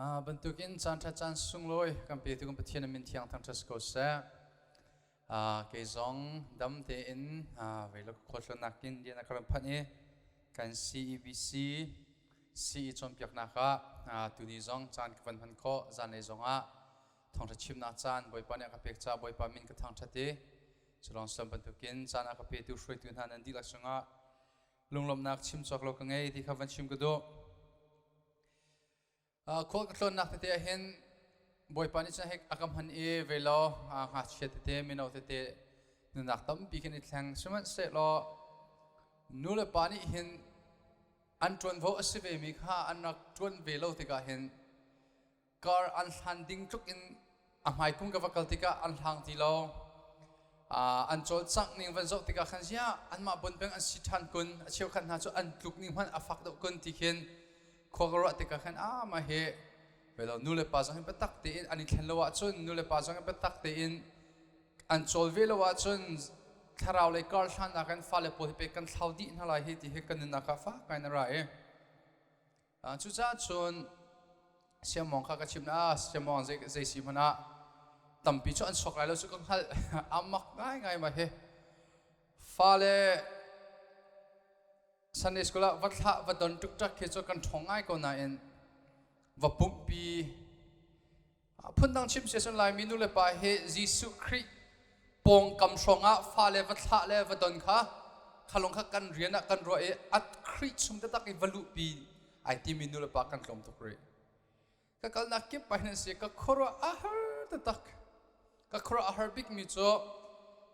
Bantukin caan ṭha caan sunglawi kan petu kan Pathian min thiang thangṭhat si ko seh. Kei zong dam tein veilak khualtlawnnak in rian a ka ron phanh i kan CEBC CE cawnpiaknak ah tuni zong caan ka van hman khawh zanlei zong ah thawngṭha chimnak caan Bawipa nih a ka pek caah Bawipa min ka thangṭhat i culawng siam bantukin caan a ka petu hruaitu hna nan dihlak cungah lunglawmhnak chim cawk lo ka ngei ti kha van chim ka duh. Khual ka tlawnnak tete ah hin Bawipa nih cun hei a ka hman i ve law ngakchia tete mino tete nunnak tampi khin i thleng sihmanhsehlaw nu le pa nih hin an ṭuanvo a si vemi kha an rak ṭuan ve lo tikah hin kar an hlan ding tluk in a hmaikum ka va kal tikah an hlang ti lo. An cawlcangh ning van zoh tikah khan ziah anmah bon peng an si ṭhan kun, a cheukhat hna cu an tluk ning hmanh a fak deuh kun ti khin khua ka ruah tikah khan a mah hi velo nu le pa zong hi biatak tein an i thlen lo ahcun, nu le pa zong hi biatak tein an cawl ve lo ahcun thlarau lei kar hlannak in fale pawl hi pek kan thlau dih hna lai hi ti hi kan nunnak ah fak ngai in a ra i cucaah cun siamawng kha ka chim na siamawng zei zei si hmanh ah tampi cu an sok lai lo cu ka hngalh. Amak ngaingai ma hi fale Sunday school ah va thlah va don tuk khi cu kan ṭhawng ngai ko nain va pumhpi phundang chim sia cun Laimi nu le pa hi Jesuh Khrih pawngkam hrawng ah fale va thlah le va don kha khalong kha kan rian ah kan ruah i a Khrih chung taktak i va luhpi ai timi nu le pa kan tlawm tuk rih. Ka kalnak kip pa hin si ka khuaruah a har taktak. Ka khuaruah a har bikmi cu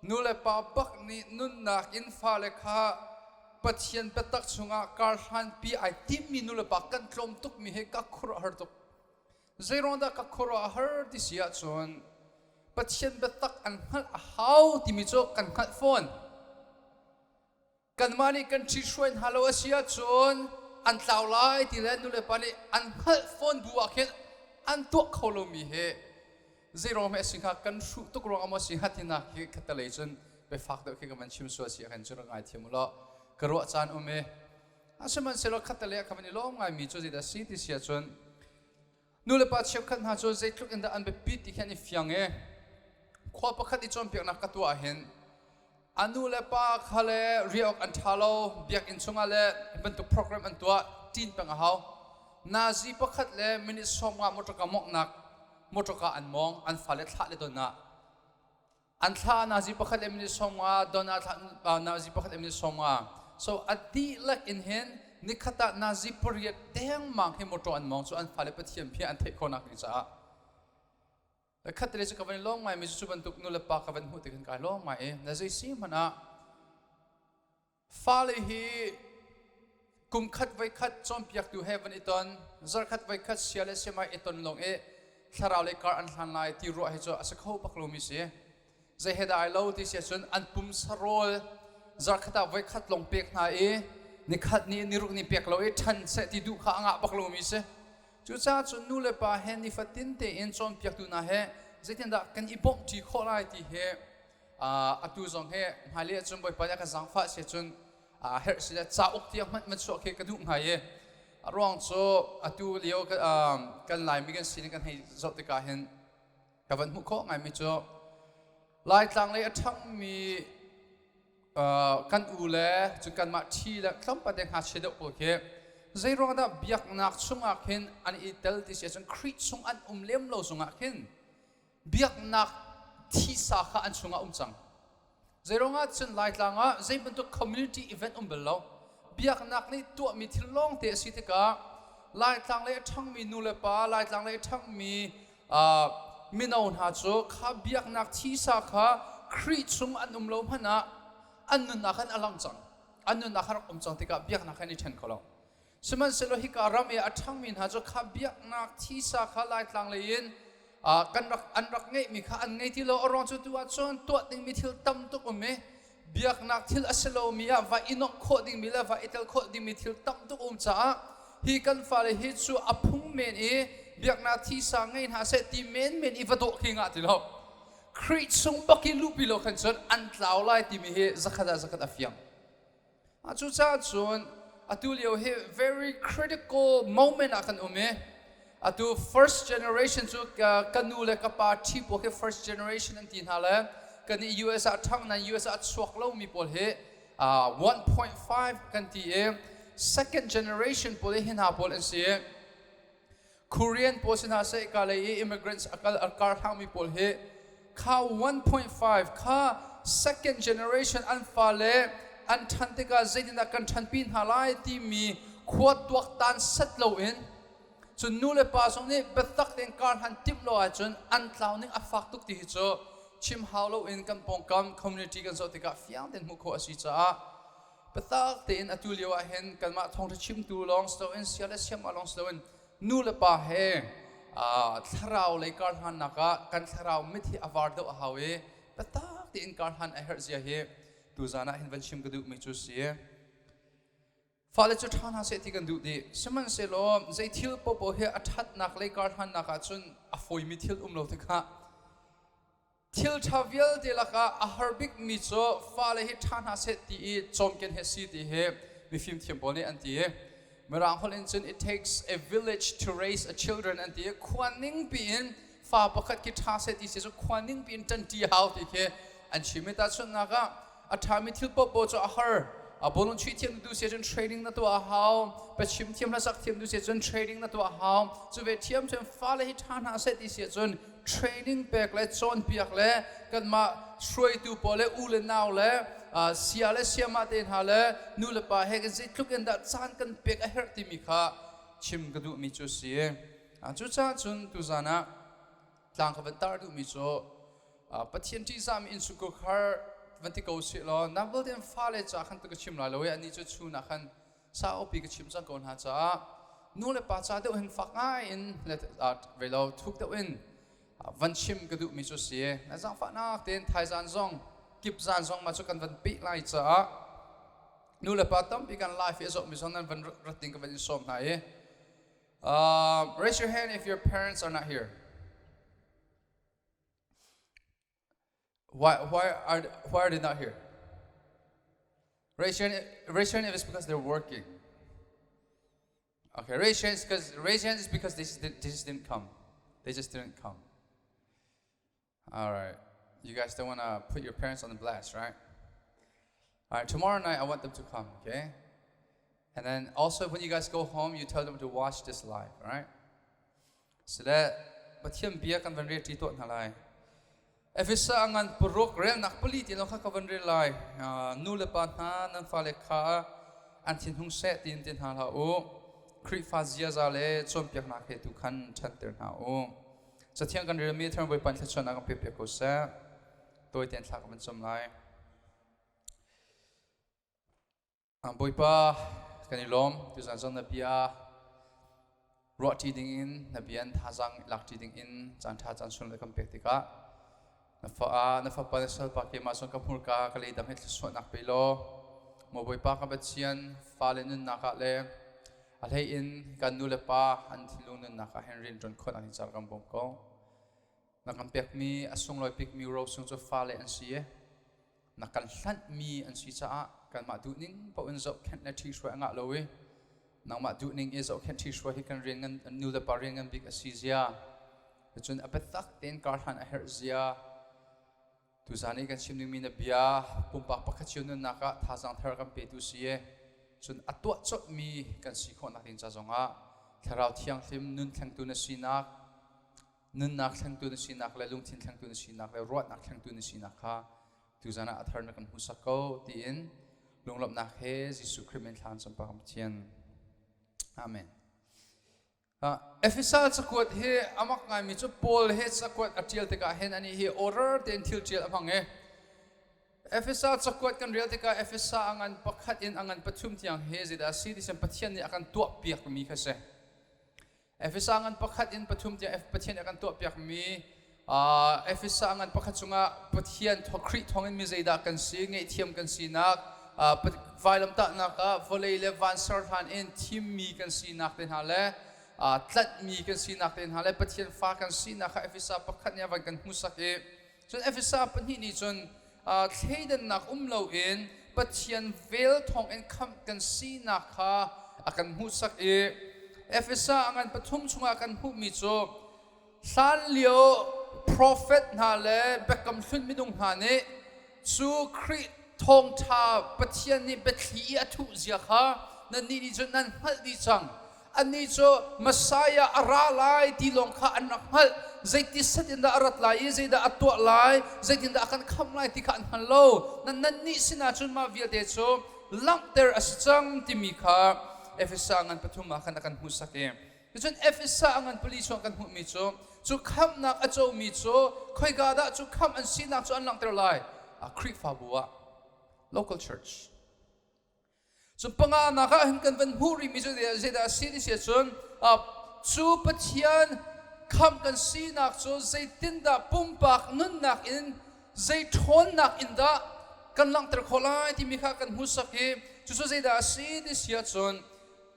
nu le pa bak nih nunnak in fale kha Pathian biatak chungah karhlanpi ai timmi nu le pa kan tlawm tukmi hi ka khuaruah har tuk. Zeiruang dah ka khuaruah a har ti si ahcun Pathian biatak an hngalh a hau timi cu kan hngalh fawn. Kanmah nih kan ṭhithruai hna lo a si ahcun an tlau lai ti le nulepa nih an hngalh fawn bu ah khin an tuah kho lomi hi zeiruang hme a si hnga, kan hruh tuk ruangah maw a si hnga tinak hi khattelei cun biafak deuh khi ka van chim sual si ahkhan cu rak ngaithiam u law ka ruah caan um i sihmanhsehlaw khattelei ah ka van i lawm ngaimi cu zeidah a si ti si ahcun nulepa cheukhat hna cu zeitluk in dah an biapit ti khi an i fiang i khua pakhat i cawnpiaknak ka tuah ahhin a nu le pa kha le riah awk an ṭha lo, biakinn chungah le bantuk program an tuah ṭin peng a hau. Nazi pakhat le minute 50 motorka mawngnak motorka an mawng, an fale thlah le don ah an thla nazi pakhat le minute 50 don ah thla nazi pakhat le minute 50. So a dihlak in hin nikhat ah nazi pariat dengmang hi motor an mawng cu an fale Pathian bia an theih khawhnak ding caah. Khat le cu ka van i lawm ngaimi cu bantuk nu le pa ka van hmuh tik hin kai lawm ngai i na zei si hmanh ah fale hi kum khat voi khat cawnpiaktu he van i ton, zarkhat voi khat sia le siamai i ton lawng i thlarau le kar an hlan lai ti ruah hi cu a si kho bak lomi si. Zei he dah ai lo ti si ahcun an pum sarawl zarkhat ah voi khat lawng pek hna i nikhat ni niruk ni pek lo i ṭhan seh ti duh kha a ngah bak lomi si. Cucaah cun nu le pa he nifatin tein cawnpiaktu hna he zeitindah kan i bawmhṭi khawh lai ti hi atu zong hi hmailei ahcun Bawipa nih a kan zaangfah si ahcun herh si le cauk tiang hmanh man chuah khi ka duh hnga i a ruang cu atu lio kan Laimi kan sining kan hei zoh tikah hin ka van hmuh khawh ngaimi cu Laitlang lei a ṭhangmi kan u le cun kanmah ṭhi le tlawmpal te ngakchia deuh pawl khi zeiruang dah biaknak chungah khin an i tel ti si ahcun Khrih chung an um lem lo zongah khin biaknak thisa kha an chungah um cang. Zeiruangah cun Laitlang ah zei bantuk community event um bal lo. Biaknak nih tuahmi thil lawng te a si tikah Laitlang lei a ṭhangmi nu le pa, Laitlang lei a ṭhangmi mino hna cu kha biaknak thisa kha Khrih chung an um lo hmanh ah an nunnak khan a lang cang. An nunnak kha rak um cang tikah biaknak khan i ṭhen kho lo. Sihmanhsehlaw hika ram i a ṭhangmi hna cu kha biaknak thisa kha Laitlang lei in kan rak an rak ngeihmi kha an ngei ti lo. A ruang cu tu ahcun tuah dingmi thil tam tuk um i biaknak thil a si lomi ah va i nomh khawh dingmi le va i tel khawh dingmi thil tam tuk um caah hi kan fale hi cu a phung men i biaknak thisa ngei hna seh ti menmen i va dawh khi ngah ti lo. Khrih chung bak i luhpi lo khan cun an tlau lai timi hi zakhat ah zakhat a fiang. Cucaah cun atu lio hi very critical moment ah kan um i. Atu first generation cu ka nu le ka pa ṭhi pawl khi first generation an ti hna le kan i US ah ṭhang nan US ah chuak lomi pawl hi 1.5 kan ti i second generation pawl hi hna pawl an si. Korean pawl si hna seh ka lei i immigrants a kal a kar hlangmi pawl hi kha 1.5 kha second generation an fale an ṭhan tikah zeitindah kan ṭhanpi hna lai timi khua tuaktan set loin cun nu le pa zong nih biatak tein kar hlan timh lo ahcun an tlau ning a fak tuk ti hi cu chim hau loin kan pawngkam community kan zoh tikah fiang tein hmuh khawh a si caah biatak tein atu lio ah hin kanmah thawngṭha chimtu lawng si loin sia le siamah lawng si loin nu le pa he thlarau lei kar hlannak ah kan thlarau mit hi a var deuh a hau i biatak tein kar hlan a herh zia hi tuzan ah hin van chim ka duhmi cu si. Fale cu ṭha hna seh ti kan duh dih. Sihmanhsehlaw zei thil paohpaoh hi a ṭhatnak lei kar hlannak ah cun a fawimi thil um lo tikah thil ṭha vialte lakah a har bikmi cu fale hi ṭha hna seh ti i cawmken hi a si ti hi mifim thiam pawl nih an ti. Mirang holh in cun it takes a village to raise a children an ti i khua ningpi in fa pakhat khi ṭha seh ti si cu khua ningpi in ṭanṭi hau ti khi an chim i tahchunhnak ah a ṭhami thil paohpaoh cu a har. A bawlung chuih thiam na duh si cun training na tuah a hau. Pachim thiam hlasak thiam duh si cun training na tuah a hau. Cu ve thiam cun fale hi ṭha hna seh ti si cun training pek le cawnpiak le kanmah hruaitu pawl le u le nau le sia le siamah te hna le nu le pa he kan zeitluk in dah caan kan pek a herh timi kha chim ka duhmi cu si. Cucaah cun tuzan ah tlang ka van tar duhmi cu Pathian ṭihzahmi innchungkhar van ti ko sih law nang vialte in fale ca khan tu ka chim lai lo i anih cu chun ah khan saupi ka chim cang ko hna caah nu le pa ca deuh hin fak ngai in le ve lo thuk deuh in van chim ka duhmi cu si. Na zaangfahnak tein thaizan zong kip zan zong ma cu kan van peh lai caah nu le pa tampi kan life i a zawhmi zong nan van rat ding ka van in sawm hna i raise your hand if your parents are not here. Why are they not here? Raise your hand, raise your hand if it's because they're working. Okay, raise your hands because raise your hands is because they just didn't come. They just didn't come. All right. You guys don't want to put your parents on the blast, right? All right, tomorrow night I want them to come, okay? And then also when you guys go home, you tell them to watch this live, all right? So that Pathian bia kan van rel ṭi tuah hna lai. Efesa a ngan paruk relnak pali ti kha ka van rel lai. Nu le pa hna nan fale kha an thinhung seh tiin ti hna hlah u. Khrihfa ziaza le cawnpiaknak he tu khan ṭhanter hna u. Cathiang kan relmi Thlarau Bawipa thluachuahnak kan pek piak ko seh. Tawi tein thla ka van cam lai. Bawipa kan i lawm. Tuzan zong na bia ruahṭi dingin na bia in thazaang lakṭi dingin caanṭha caan sung le kan pek tikah na fa na fapa na salpa keimah zong ka hmurka ka leidang hi thluachuahnak pe law maw Bawipa ka Pathian fale nunnak ah le a hlei in kan nu le pa an thinlung nunnak ah hin rian ṭuan khawh ni car kan bawm ko. Na kan pekmi a sunglawi bikmi rosung cu fale an si i na kan hlanhmi an si caah kanmah duhning paoh in zohkhenh le ṭhihruai a ngah lo i nangmah duhning i zohkhenh ṭhihruai hi kan rian ngan nu le pa rian ngan bik a si zia cun a biatak tein karhlan a herh zia tuzan i kan chim dingmi na bia pumpak pakhat cio nunnak ah thazaang thar kan petu si i cun a tuah colhmi kan si khawhnak ding ca zongah thlarau thianghlim nun thlengtu na sinak nunnak thlengtu na sinak le lungthin thlengtu na sinak le ruahnak thlengtu na sinak kha tuzan ah a thar na kan hmuhsak ko tiin lunglawmhnak he Jesuh Khrih min thla kan cam Pathian. Amen. Efesa cakuat hi amak ngaimi cu Paul he cakuat a ṭial tikah hin ani hi order tein thil ṭial a hmang i Efesa cakuat kan rel tikah Efesa a ngan pakhat in a ngan pathum tiang hi zeidah a si ti Pathian nih a kan tuahpiakmi kha si. Efesa ngan pakhat in pathum tiang Pathian a kan tuahpiakmi Efesa ngan pakhat chungah Pathian Khrih thawngin mi zeidah kan si, ngaihthiam kan sinak, vailamtahnak ah vawlei le van ser hlan in thimmi kan sinak te hna le tlanhmi kan sinak te hna le Pathian fa kan sinak kha Efesa pakhat nih a van kan hmuhsak i cun Efesa pahnih nih cun thleidannak um loin Pathian vel thawngin khamh kan sinak kha a kan hmuhsak i Efesa a ngan pathum chungah kan hmuhmi cu hlanlio profet hna le biakam hlun minung hna nih cu Khrih thawngṭha Pathian nih biathli i a thuh zia kha nannih nih cun nan hngalh dih cang. Annih cu Messiah a ra lai ti lawng kha an rak hngalh. Zeiti set in dah a rat lai i zeidah a tuah lai, zeitindah a kan khamh lai ti kha an hngal lo. Nan nannih sinah cun mah vialte cu langhter a si cang timi kha Efesa ngan pathum ah khan a kan hmuhsak i Cun Efesa a ngan pali chung kan hmuhmi cu cu khamhnak a comi cu khoika dah cu khamh an sinak cu an langhter lai? A Khrihfabu ah, local church. Cun panganak ah hin kan van hmuh rihmi cu zeidah a si ti si ahcun cu Pathian khamh kan sinak cu zeitindah pumpak nunnak in zei ṭhawnnak in dah kan langhter khawh lai timi kha kan hmuhsak i cucu zeidah a si ti si ahcun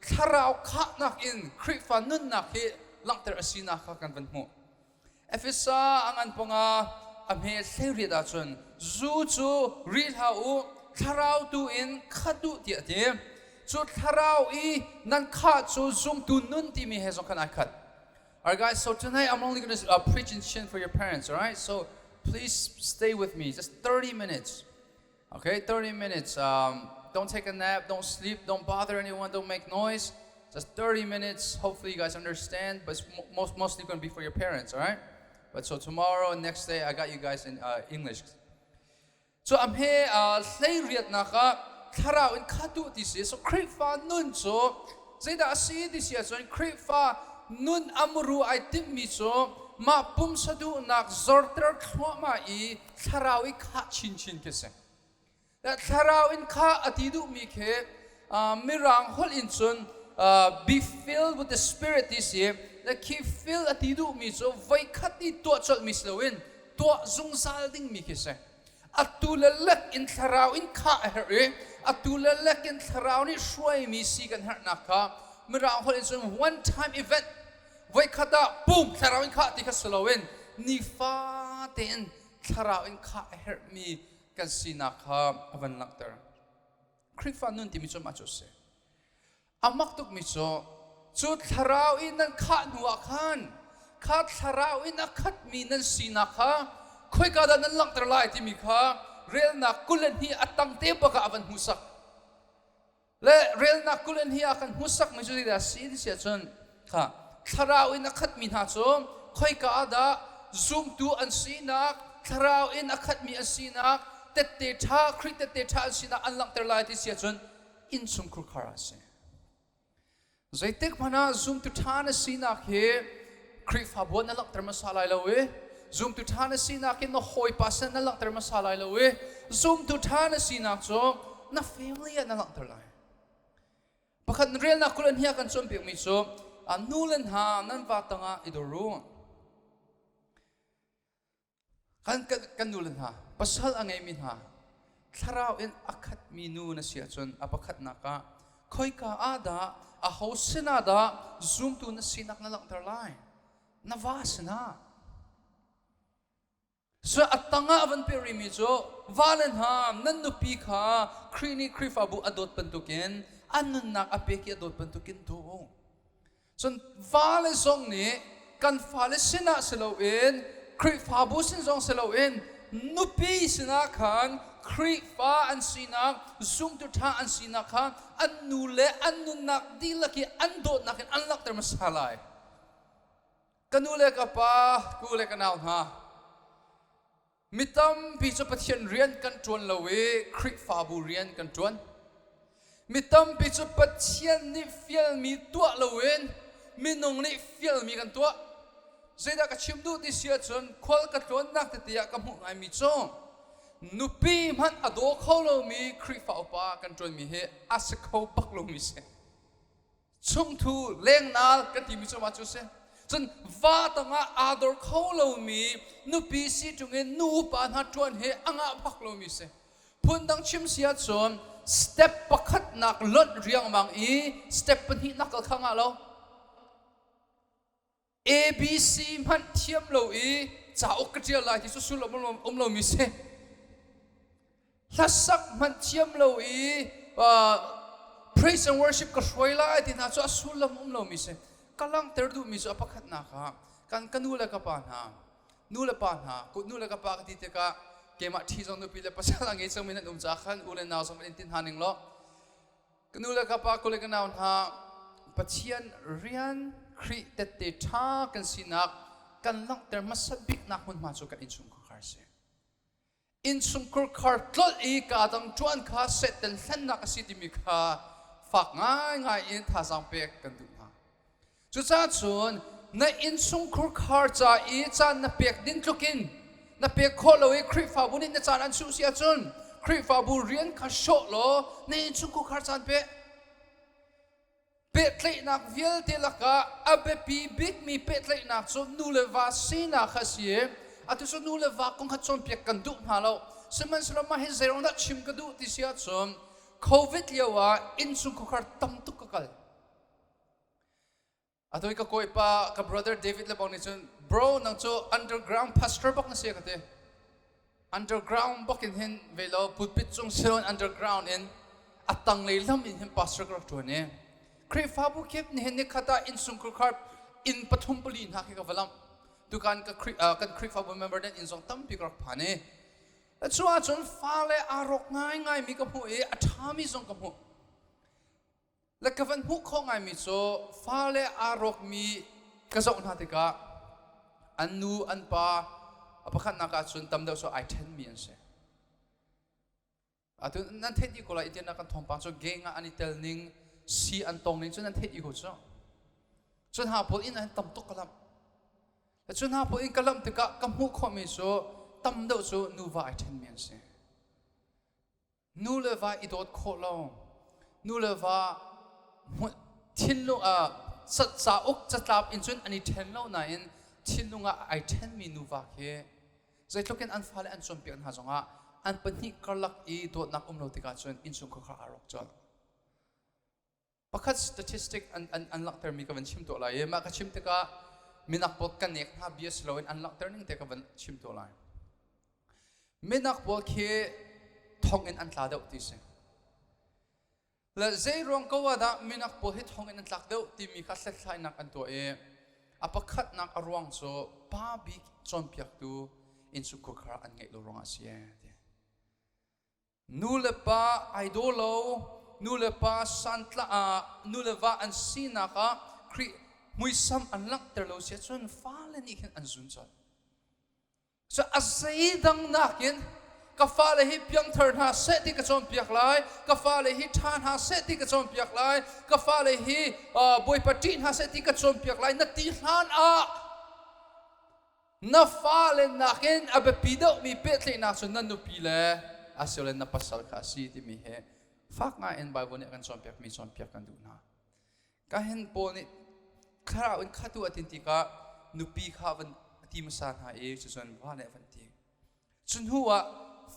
thlarau khahnak in Khrihfa nunnak hi langhter a sinak kha kan van hmuh. Efesa a ngan panga a hme 18 ahcun zu cu ri hlah u, thlarau tu in khat u tiah a ti. Cu thlarau i nan khah cu zumtu nun timi he zong khan ai khat. Alright guys, so tonight I'm only going to preach in Chin for your parents, alright? So please stay with me, just 30 minutes. Okay, 30 minutes. Don't take a nap, don't sleep, don't bother anyone, don't make noise. Just 30 minutes. Hopefully you guys understand, but it's mostly going to be for your parents, all right? But so tomorrow and next day, I got you guys in English. So am he hlei riatnak ah thlarau in khatu ti si. So Khrihfa nun cu zeidah a si ti si ahcun Khrihfa nun amuru ai timhmi cu mah pumsa duhnak zorter thluahmah i thlarau i khah chinchin khi si. Thlarau in khah a ti duhmi khi Mirang holh in cun be filled with the Spirit ti si. Khi fill a ti duhmi cu voikhat i tuah colhmi si loin tuah zungzal dingmi khi si. Atu le lek in thlarau in khah a herh i atu le lek in thlarau nih hruaimi si kan herhnak kha Mirang holh in cun one time event voikhat ah pum thlarau in khah ti kha si loin nifa tein thlarau in khah a herhmi kan sinak kha a van langhter. Khrihfa nun timi cu mah cu a si. A mak tukmi cu cu thlarau in nan khah hnu ah khan kha thlarau in a khatmi nan sinak kha khoika dah nan langhter lai timi kha relnak 22 a tang te bak ah a van hmuhsak. Le relnak 22 ah kan hmuhsakmi cu zeidah a si ti si ahcun kha thlarau in a khatmi hna cu khoika ah dah zumtu an sinak, thlarau in a khatmi an sinak, tette ṭha, Khrih tette ṭha an sinak an langhter lai ti si ahcun innchungkhur khar ah a si. Zeitik hmanh ah zumtu ṭha na sinak hi Khrihfabu ah na langhter hmasa lai lo i zumtu ṭha na sinak hi na hawipa sin na langhter hmasa lai lo i zumtu ṭha na sinak cu na family ah na langhter lai. Pakhat relnak kul an hi a kan cawnpiakmi cu nu le hna nan va tangah i dor u. Kan, kan, kan nule hna, pasal a ngeimi hna, thlarau in a khatmi nu na si ahcun a pakhatnak ah khoika ah dah aho sinah dah zumtu na sinak na langhter lai? Na va sinah. So a tangah a van peh rihmi cu vale hna nan nupi kha Khrih nih Khrihfabu a dawt bantukin a nunnak a pek i a dawt bantukin daw u. Cun vale zong nih kan fale sinah si loin Khrihfabu sin zong si loin nupi sinah khan Khrihfa an sinak, zumtu ṭha an sinak kha an nu le an nunnak dihlak i an dawtnak in an langhter hmasa lai. Ka nu le ka pa, ku le ka nau hna, Mi tampi cu Pathian rian kan ṭuan lo i Khrihfabu rian kan ṭuan. Mi tampi cu Pathian nih fialmi tuah loin minung nih fialmi kan tuah. Zeidah ka chim duh ti si ahcun khual ka tlawnnak tete ah ka hmuh ngaimi cu nupi hmanh a daw kho lomi Khrihfa upa kan ṭuanmi hi a si kho bak lomi si. Chungthu lengnal kan timi cu mah cu si. Cun va tangah aa dor kho lomi nupi si ṭungin nu upa hna ṭuan hi a ngah bak lomi si. Phundang chim si ahcun step pakhatnak lonh riangmang i step pahnihnak kal kha ngah lo. ABC hmanh thiam lo i cauk ka ṭial lai ti cu sullam um lomi si. Hlasak hmanh thiam lo i. Praise and worship ka hruai lai ti hna cu a sullam um lomi si. Ka langhter duhmi cu a pakhatnak ah kan ka nu le ka pa hna, nu le pa hna, nu le ka pa ka ti tikah keimah ṭhi zong nupi le pasal a ngei cangmi nan um caah khan u le nau zong in ti hna ning law ka nu le ka pa kule ka nau hna Pathian rian Khrih tette ṭha kan sinak kan langhter hmasa biknak hmunhma cu kan innchungkhar si. Innchungkhar khar tlolh i kaa dang ṭuan kha Satan hlennak a si timi kha fak ngaingai in thazaang pek kan duh hna. Cucaah cun na innchungkhar khar ca i caan na pek ding tlukin na pek khawh lo i Khrihfabu nih na caan an chuh si ahcun Khrihfabu rian kha hrawh law na innchungkhar khar caan pe. Pehtlaihnak vialte lakah a biapi bikmi pehtlaihnak cu nu le va sinak kha a si i atu cu nu le va kong kha cawnpiak kan duh hna lo. Sihmanhsehlaw mah hi zeiruang dah chim ka duh ti si ahcun COVID lio ah innchungkhar tam tuk ka kal. Atu i ka kawipa ka brother David le bang nih cun bro nang cu underground pastor bak na si ka ti. Underground bak in hin ve lo pulpit cung siloin underground in a tanglei lam in hin pastor ka rak ṭuan i Khrihfabu kip nihin ni khat ah innsungkhur khar inn pathum pali hna khi ka va lamh. Tukan ka kan Khrihfabu member den inn zong tampi ka rak phan i cu ahcun fale aa rawk ngaingaimi ka hmuh i a ṭhami zong ka hmuh. Le ka van hmuh khawh ngaimi cu fale aa rawkmi ka zoh hna tikah an nu an pa a pakhatnak ah cun tam deuh cu ai ṭhenmi an si. Atu nan theih dih ko lai itian kan thawngpang cu gang ah an i tel ning si an tong ning cu nan theih dih ko cu. Cun hna pawl inn an tam tuk ka lamh. Cun hna pawl inn ka lamh tikah ka hmuh khawhmi cu tam deuh cu nuva ai ṭhenmi an si. Nu le va i dawt khawh lo, nu le va thinlung ah cauk catlap in cun an i ṭhen lo nain thinlung ah ai ṭhenmi nuva khi zeitluk in an fale an cawnpiak hna zongah an pahnih karlak i dawtnak um lo tikah cun innchungkhar kha aa rawk colh. Pakhat statistic an, an, an langhtermi ka van chim tuah lai i mah ka chim tikah minak pawl ka nek hna bia si loin an langhter ning te ka van chim tuah lai. Minak pawl khi thong in an tla deuh ti si. Le zei ruang ko ah dah minak pawl hi thong in an tlak deuh timi kha hlathlainak an tuah i a pakhatnak a ruang cu pa bik cawnpiaktu innchungkhar an ngeih lo ruangah a si ti. Nu le pa ai daw lo, nu le pa santla ah nu le va an sinak ah Khrih muisam an langhter lo si ahcun fale nih khin an zun colh. So a zeidang nakin ka fale hi piangthar hna seh ti ka cawnpiak lai, ka fale hi ṭha hna seh ti ka cawnpiak lai, ka fale hi Bawipa ṭih hna seh ti ka cawnpiak lai na ti hlan ah Na fale nakin a biapi deuhmi pehtlaihnak cu na nupi le asilole na pasal kha a si timi hi fak ngaiin Bible nih a kan cawnpiakmi cawnpiak kan duh hna. Kahin Paul nih thlarau in khatu a tin tikah nupi kha van ti hmasa hna i cucun va nih a van ti. Cu hnu ah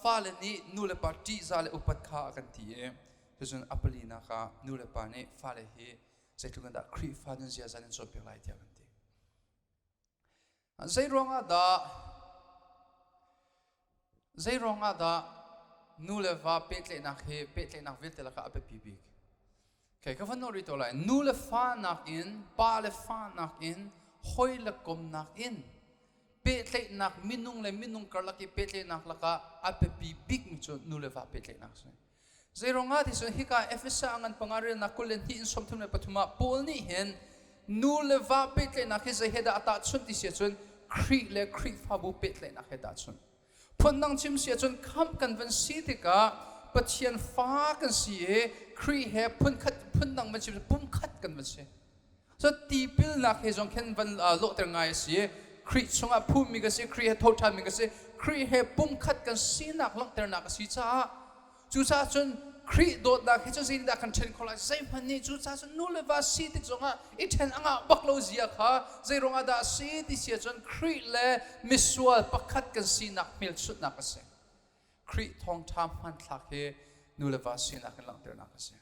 fale nih nu le pa ṭihzah le upat kha a kan ti i cucun a palinak ah nu le pa nih fale hi zeitluk in dah Khrihfa nun ziaza nan cawnpiak lai tiah kan ti. Zeiruangah dah zeiruangah dah nu le va pehtlaihnak hi pehtlaihnak vialte lakah a biapi bik? Okay, ka van nawl rih to lai. Nu le fa nakin, pa le fa nakin, hawi le kom nakin pehtlaihnak minung le minung karlak i pehtlaihnak lakah a biapi bikmi cu nu le va pehtlaihnak a si. Zeiruangah ti cun hika Efesa ngan panga relnak 22 in 33 ah Paul nih hin nu le va pehtlaihnak hi zei he dah a tahchunh ti si ahcun Khrih le Khrihfabu pehtlaihnak he tahchunh. Phundang chim si ahcun khamh kan van si tikah Pathian fa kan si i Khrih he phunkhat phundang van chim pumkhat kan van si. So tipilnak he zong khin van lawhter ngai a si. Khrih chungah phummi ka si, Khrih he thoṭhanmi ka si, Khrih he pumkhat kan sinak langhternak a si caah cucaah cun Khrih dawtnak he cun zeitindah kan ṭhen khawh lai zeihmanh nih cucaah cun nu le va si tik zongah i ṭhen a ngah bak lo zia kha zei ruangah dah a si ti si ahcun Khrih le misual pakhat kan sinak hmelchunhnak a si. Khrih thawngṭha hmanthlak hi nu le va sinak in langhternak a si.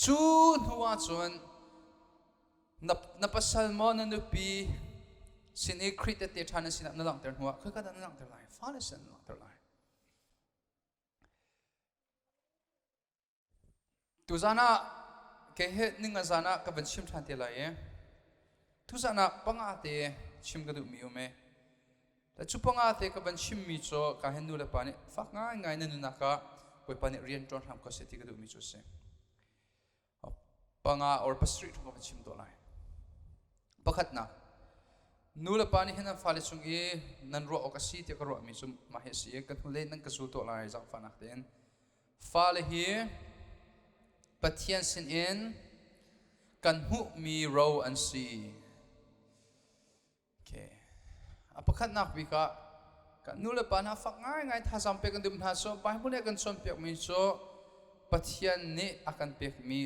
Cu hnu ahcun na pasal maw na nupi sin i Khrih tehte ṭha na sinah na langhter hnuah khoika dah na langhter lai? Fale sin na langhter lai. Tuzan ah kei he ninga zan ah ka van chim ṭhan te lai i tuzan ah panga te chim ka duhmi um i cu panga te ka van chimmi cu ka hen nu le pa nih fak ngaingai na nunnak ah Bawipa nih rian ṭuan hram ko seh ti ka duhmi cu a si. Panga or pasarih ṭhung ka van chim tuah lai. Pakhatnak, nu le pa nih hin an fale cung i nan ruah awk a si tiah ka ruahmi cu mah hi a si i ka hnulei nan ka zul tuah lai zaangfahnak tein. Fale hi Pathian sinin kan hmuhmi ro an si. Okay. A pakhatnak bik ah kan nu le pa hna fak ngaingai thazaang pek kan duh hna cu Bible nih a kan cawnpiakmi cu Pathian nih a kan pekmi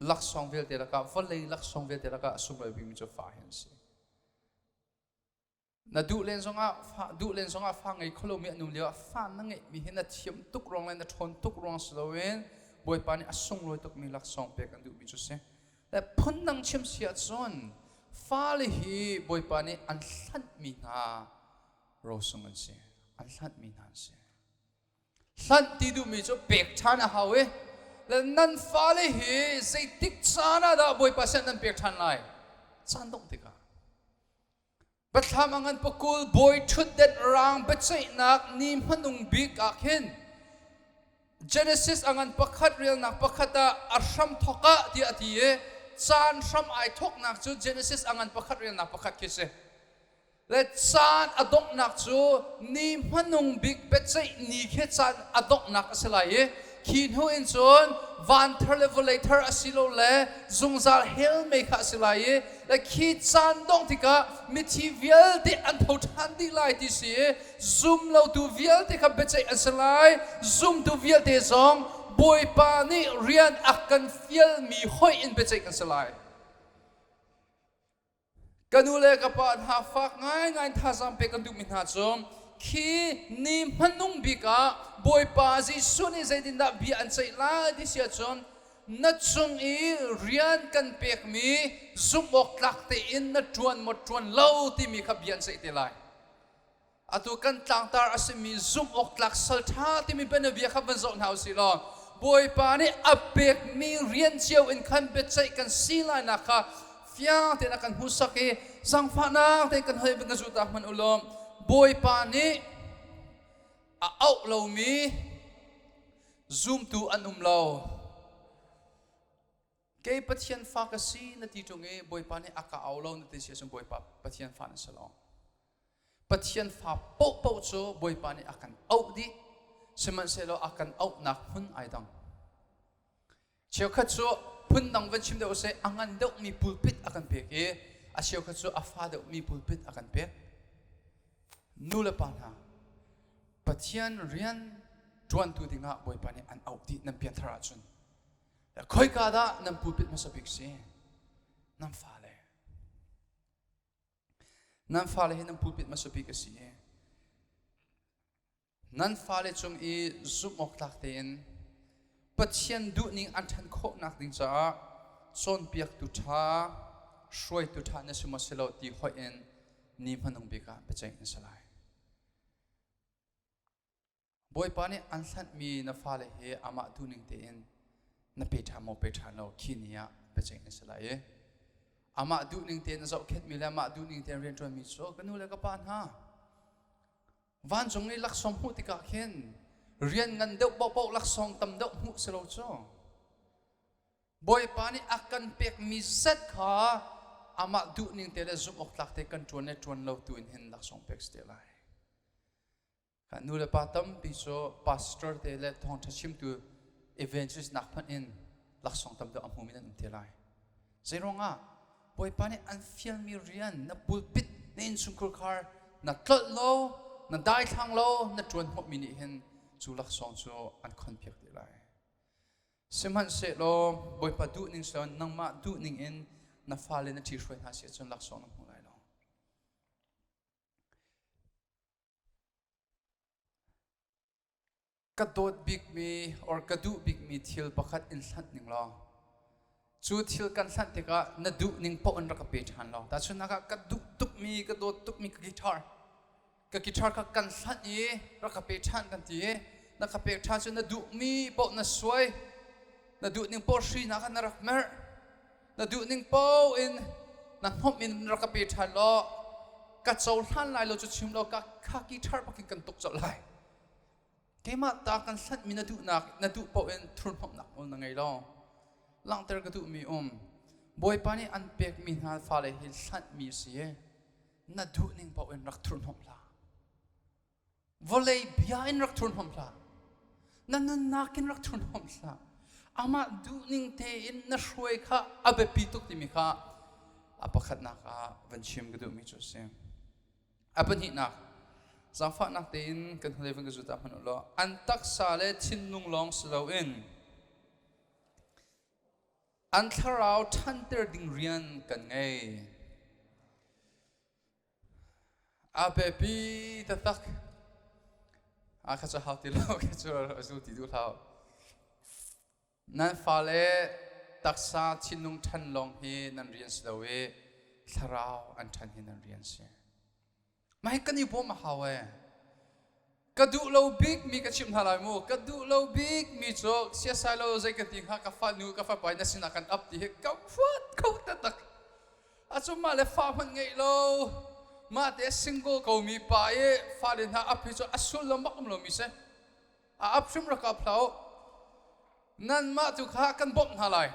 laksawng vialte lakah vawlei laksawng vialte lakah a sunglawi bikmi cu fa hi an si. Na duh len zongah fa duh len zongah fa ngei kho lomi an um lio ah fa na ngeihmi hi na thiam tuk ruang le na ṭhawn tuk ruang si loin Bawipa nih a sunglawi tukmi laksawng pek an duhmi cu si. Le phundang chim si ahcun fale hi Bawipa nih an hlanhmi hna rosung an si. An hlanhmi hna an si. Hlanh ti duhmi cu pek ṭhan a hau i le nan fale hi zeitik caan ah dah Bawipa sin nan pek ṭhan lai? Caan dongh tikah. Biathlam a ngan pakul bawi ṭhutdenh rang biaceihnak ni hmanung bik ah khin Genesis a ngan pakhat relnak pakhat ah a hram thawk ah tiah a ti i caan hram ai thawknak cu Genesis a ngan pakhat relnak pakhat khi si. Le caan a donghnak cu ni hmanung bik biaceih ni khi caan a donghnak a si lai i khi hnu in cun van thar le vawlei thar asilole zungzal hell mei kha a si lai i le khi caan dongh tikah mithi vialte an tho ṭhan dih lai ti si i zum lotu vialte kha biaceih an si lai zumtu vialte zong Bawipa nih rian a kan fialmi hoih in biaceih kan si lai. Ka nu le ka pa hna fak ngaingai thazaang pek kan duhmi hna cu khi ni hmanung bik ah Bawipa Jesuh nih zeitindah bia an ceih lai ti si ahcun na cung i rian kan pekmi zumh awk tlak tein na ṭuan maw ṭuan lo timi kha bia an ceih te lai. Atu kan tlangtar a simi zumh awk tlak sal ṭha timi bianabia kha van zoh hna usih law Bawipa nih a pekmi rian cio in khan biaceih kan si lainak kha fiang tein a kan hmuhsak i zaangfahnak tein kan hoi van ka zulh ta hmanh u law Bawipa nih a auh lomi zumtu an um lo. Kei Pathian fa ka si na ti ṭung i Bawipa nih a ka au lo na ti si ahcun Bawipa Pathian fa na si lo. Pathian fa paohpaoh cu Bawipa nih a kan auh dih. Sihmanhsehlaw a kan auhnak hmun ai dang. Cheukhat cu phundang van chim deuh usih a ngan deuhmi pulpit a kan pek i a cheukhat cu a fa deuhmi pulpit a kan pek. Nu le pa hna, Pathian rian ṭuantu dingah Bawipa nih an auh dih nan pianthar ahcun khoika dah nan pulpit hmasa bik si? Nan fale. Nan fale hi nan pulpit hmasa bik a si i nan fale cung i zumh awk tlak tein Pathian duhning an ṭhan khawhnak ding caah cawnpiaktu ṭha, hruaitu ṭha na si maw si lo ti hoih in ni hmanung bik ah biaceih na si lai. Bawipa nih an hlanhmi na fale hi amah duhning tein na pe ṭhan maw pe ṭhan lo khi ni ah biaceih na si lai i amah duhning tein na zohkhenhmi le amah duhning tein rianṭuanmi cu ka nu le ka pa hna vancung i laksawng hmuh tikah khin rian ngan deuh paohpaoh laksawng tam deuh hmuh si lo cu Bawipa nih a kan pekmi zat kha amah duhning te le zumh awk tlak te kan ṭuan le ṭuan lo tu in hin laksawng pek si te lai. Nu le pa tampi cu pastor te le thawngṭha chimtu evangelist nak hmanh in laksawng tam deuh a hmumi nan um te lai. Zeiruangah Bawipa nih an fialmi rian na pulpit na innchungkhur khar na tlolh lo na daithlang lo na ṭuan hnawhmi nih hin cu laksawng cu an khonpiak te lai. Sihmanhsehlaw Bawipa duhning si loin nangmah duhning in na fale na ṭhihruai hna si ahcun laksawng na hmu lai lo. Ka dawt bikmi or ka duh bikmi thil pakhat in hlanh ning law cu thil kan hlanh tikah na duh ning paoh in rak ka pe ṭhan law tahchunhnak ah ka duh tukmi ka dawt tukmi ka guitar ka guitar kha kan hlanh i rak ka pe ṭhan kan ti i na ka pek ṭhan cu na duhmi paoh na suai. Na duh ning paoh hri hna kha na rak merh. Na duh ning paoh in na hnomh in rak ka pe ṭhan law ka cohlan lai lo cu chim lo ka khaki ṭhar bakin kan tuk colh lai. Keimah ta kan hlanhmi na duhnak na duh paoh in thurhnomhnak nawl na ngei lo. Langhter ka duhmi um. Bawipa nih an pekmi hna fale hi hlanhmi a si i na duh ning paoh in rak thurhnomh hlah. Vawlei bia in rak thurhnomh hlah. Na nunnak in rak thurhnomh hlah. Amah duhning tein na hruai kha a biapi tuk timi kha a pakhatnak ah van chim ka duhmi cu a si. A pahnihnak, zaangfahnak tein kan hnulei van ka zut ah hmanh u law an taksa le thinlung lawng si loin an thlarau ṭhanter ding rian kan ngei. A biapi taktak. A kha cu hau ti lo, kha cu a zu ti duh hlah. Nan fale taksa thinlung ṭhan lawng hi nan rian si lo i thlarau an ṭhan hi nan rian si. Mah hi kan i bawm a hau ee. Ka duh lo bik mi ka chimh hna lai mu. Ka duh lo bik mi cu siasai lo zei ka ti hnga ka fanu ka fapa na sinah kan ap ti hi ka huat kho taktak. A cu mah le fa hmanh ngeih lo mah te single ko mi pa i fale hna ap hi cu a sullam bak um lomi si. A ap hrim rak ap hlah u. Nanmah tu kha kan bawmh hna lai.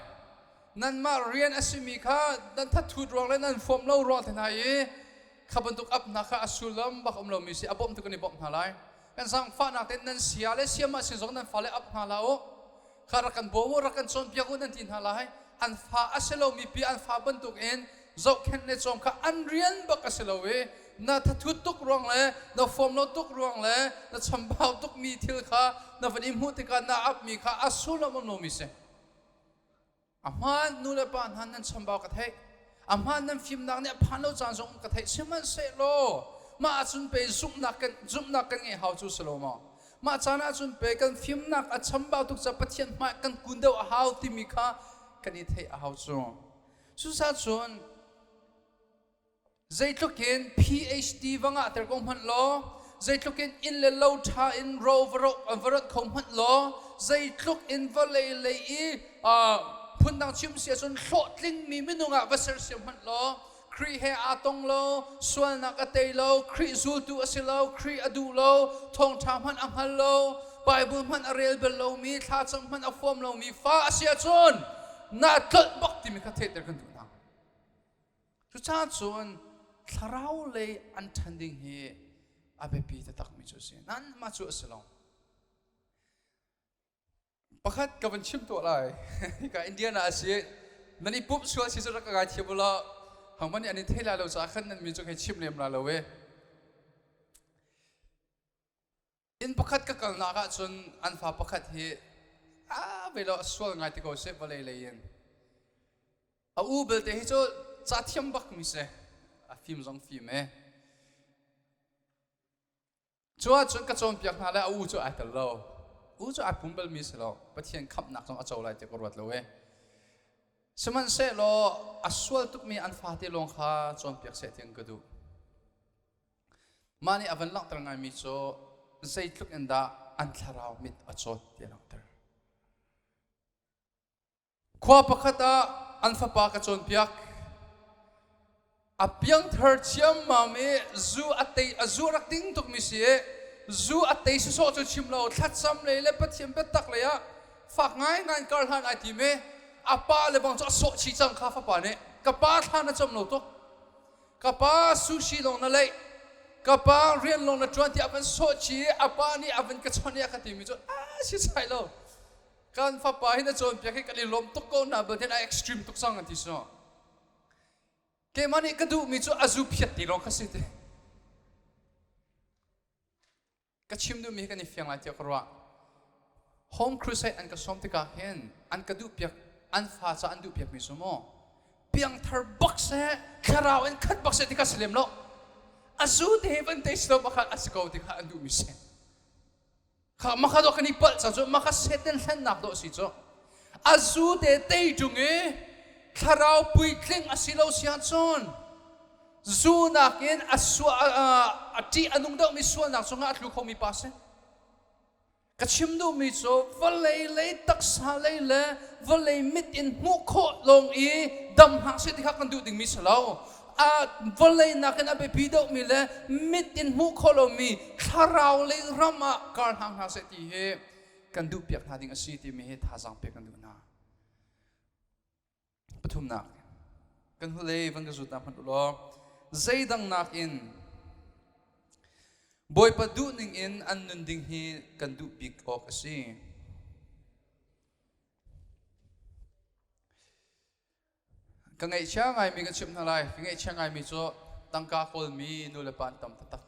Nanmah rian a simi kha nan thathut ruang le nan fuam lo ruang te hna i kha bantuk ap hna kha a sullam bak um lomi si a bawmh tu kan i bawmh hna lai. Kan zaangfahnak tein nan sia le siamah sin zong nan fale ap hna hlah u. Kha rak kan bawm u, rak kan cawnpiak u nan ti hna lai. An fa a si lomi pi an fa bantukin zohkhenh le cawm kha an rian bak a si lo i na thathut tuk ruang le na fawm lo tuk ruang le na chambau tukmi thil kha na van i hmuh tikah na apmi kha a sullam um lomi si. A hmaan nu le pa hna nan chambau ka theih. A hmaan nan fimnak nih a phan lo caan zong ka theih. Sihmanhsehlaw mah ahcun pe zumhnak kan zumhnak kan ngeih hau cu si lo maw? Mah caan ahcun pe kan fimnak a chambau tuk ca Pathian hmai kan kun deuh a hau timi kha kan i theih a hau cu. Cucaah cun zeitluk in PhD va ngahter ko hmanh law, zeitluk in inn le lo ṭha in ro va rat kho hmanh law, zeitluk in vawlei lei i phundang chim si ahcun hlawhtlingmi minung ah va sersiam hmanh law, Khrih he aa tong lo, sualnak a tei lo, Khrih zultu a si lo, Khrih a duh lo, thawngṭha hmanh a hngal lo, Bible hmanh a rel bal lomi, thlacam hmanh a huam lomi fa a si ahcun na tlolh bak timi kha theihter kan duh hna. Cucaah cun thlarau lei an ṭhan ding hi a biapi taktakmi cu a si. Nan mah cu a si lo. Pakhat ka van chim tuah lai. Hika Indiana a si. Nan i pumh sual si cu rak ka ngai thiam u law. Hangman nih an i thei lai lo caah khan nan mi cu hei chim lem la lo e. Inn pakhat ka kalnak ahcun an fa pakhat hi a ve lo a sual ngai ti ko seh vawlei lei in. A u belte hi cu ca thiam bak mi si. A fim zong fim e. Cu ahcun ka cawnpiak hna le a u cu ai tel lo. U cu ai pum bal mi si lo. Pathian khamhnak zong a co lai ti ka ruat lo e. Sihmanhsehlaw a sual tukmi an fate lawng kha cawnpiak seh ti an ka duh. Mah nih a van langhter ngaimi cu zeitluk in dah an thlarau mit a cawt ti a langhter. Khua pakhat ah an fapa ka cawnpiak. A piangthar ciammam i zu a tei a zu rak ding tukmi si i zu a tei sawsawh cu chim lo thlacam lei le Pathian biatak lei ah fak ngaingai in kar hlan ai tim i a pa le bang cu a sawh chih cang kha fapa nih ka pa thla na cam lo tuk ka pa sushi lawng na leih ka pa rian lawng na ṭuan tiah a van sawh chih i a pa nih a van ka chawnh i a ka timi cu a si sai lo kan fapa hi na cawnpiak hi kan i lawm tuk ko na but then a extreme tuk cang an ti so keimah nih ka duhmi cu a zu phiat ti lawng kha si ti Ka chim duhmi hi kan i fiang lai tiah ka ruah. Home crusade an ka sawm tikah hin an ka duhpiak an fa ca an duhpiakmi cu maw piangthar bak seh thlarau in khat bak seh ti kha si lem lo a zu te he van te si lo bakha a si ko ti kha an duhmi si kha maka dawh kan i palh cang cu maka Satan hlennak dawh si cu a zu te tei ṭung i thlarau puitling a si lo si ahcun Zu nakin a ṭih a nung deuhmi sualnak cungah a tlu khomi pa si. Ka chim duhmi cu vawlei lei taksa lei le vawlei mit in hmuh khawh lawng i dam hna seh ti kha kan duh dingmi si lo. A vawlei nakin a biapi deuhmi le mit in hmuh khawh lomi thlarau lei ram ah kar hna hna seh ti hi kan duhpiak hna ding a si timi hi thazaang pek kan duh hna. Pathumnak kan hnulei van ka zut hna hmanh u law zeidang nakin Bawipa duhning in an nun ding hi kan duh bik awk a si. Ka ngaihchia ngaimi ka chimh hna lai. Ka ngaihchia ngaimi cu tangka kawlmi nu le pa an tam taktak.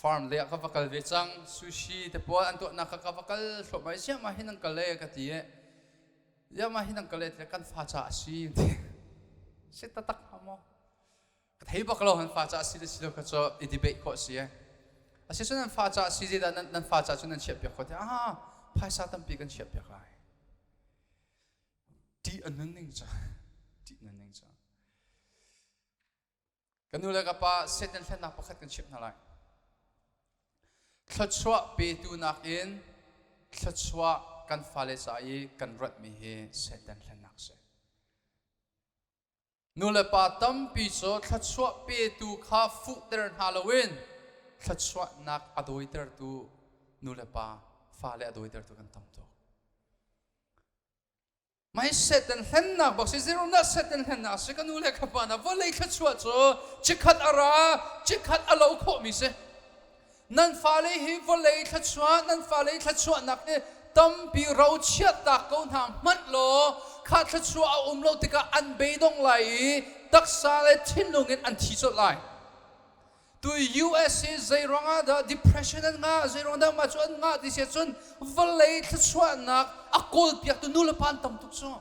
Farm lei ah ka va kal ve cang. Sushi te pawl an tuahnak kha ka va kal thluahmah i ziah hin an kal e ka ti i ziah hin an kal e ti kan fa ca a si ti si taktak hnga maw? Ka thei bak lo nan fa ca a si le si lo kha cu i debate khawh si e. Asi cun nan fa ca a si zeidah nan fa ca cu nan chiah piak khawh ti ah phaisa tampi kan chiah piak lai. Ṭih a nun ning cu ṭih nun ning cu. Ka nu le ka pa Satan hlennak pakhat kan chimh hna lai. Thluachuah petu nakin thluachuah kan fale ca i kan ratmi hi Satan hlennak a si. Nu le pa tampi cu thluachuah petu kha fuhter hna loin thluachuahnak a dawitertu nu le pa fale a dawitertu kan tam tuk. Mai Satan hlennak bak si zero na Satan hlennak si ka nu le ka pa na vawlei thluachuah cu chikkhat a ra chikkhat a lo khawhmi si nan fale hi vawlei thluachuah nan fale thluachuahnak hi tampi ro chiattak ko hna hmanh law kha thluachuah a um lo tikah an beidong lai i taksa le thinlung in an thi colh lai. Tu US hi zeiruang ah dah depression an ngah, zeiruang dah mah cu an ngah ti si ahcun vawlei thluachuahnak a kawlpiaktu nu le pa an tam tuk cu.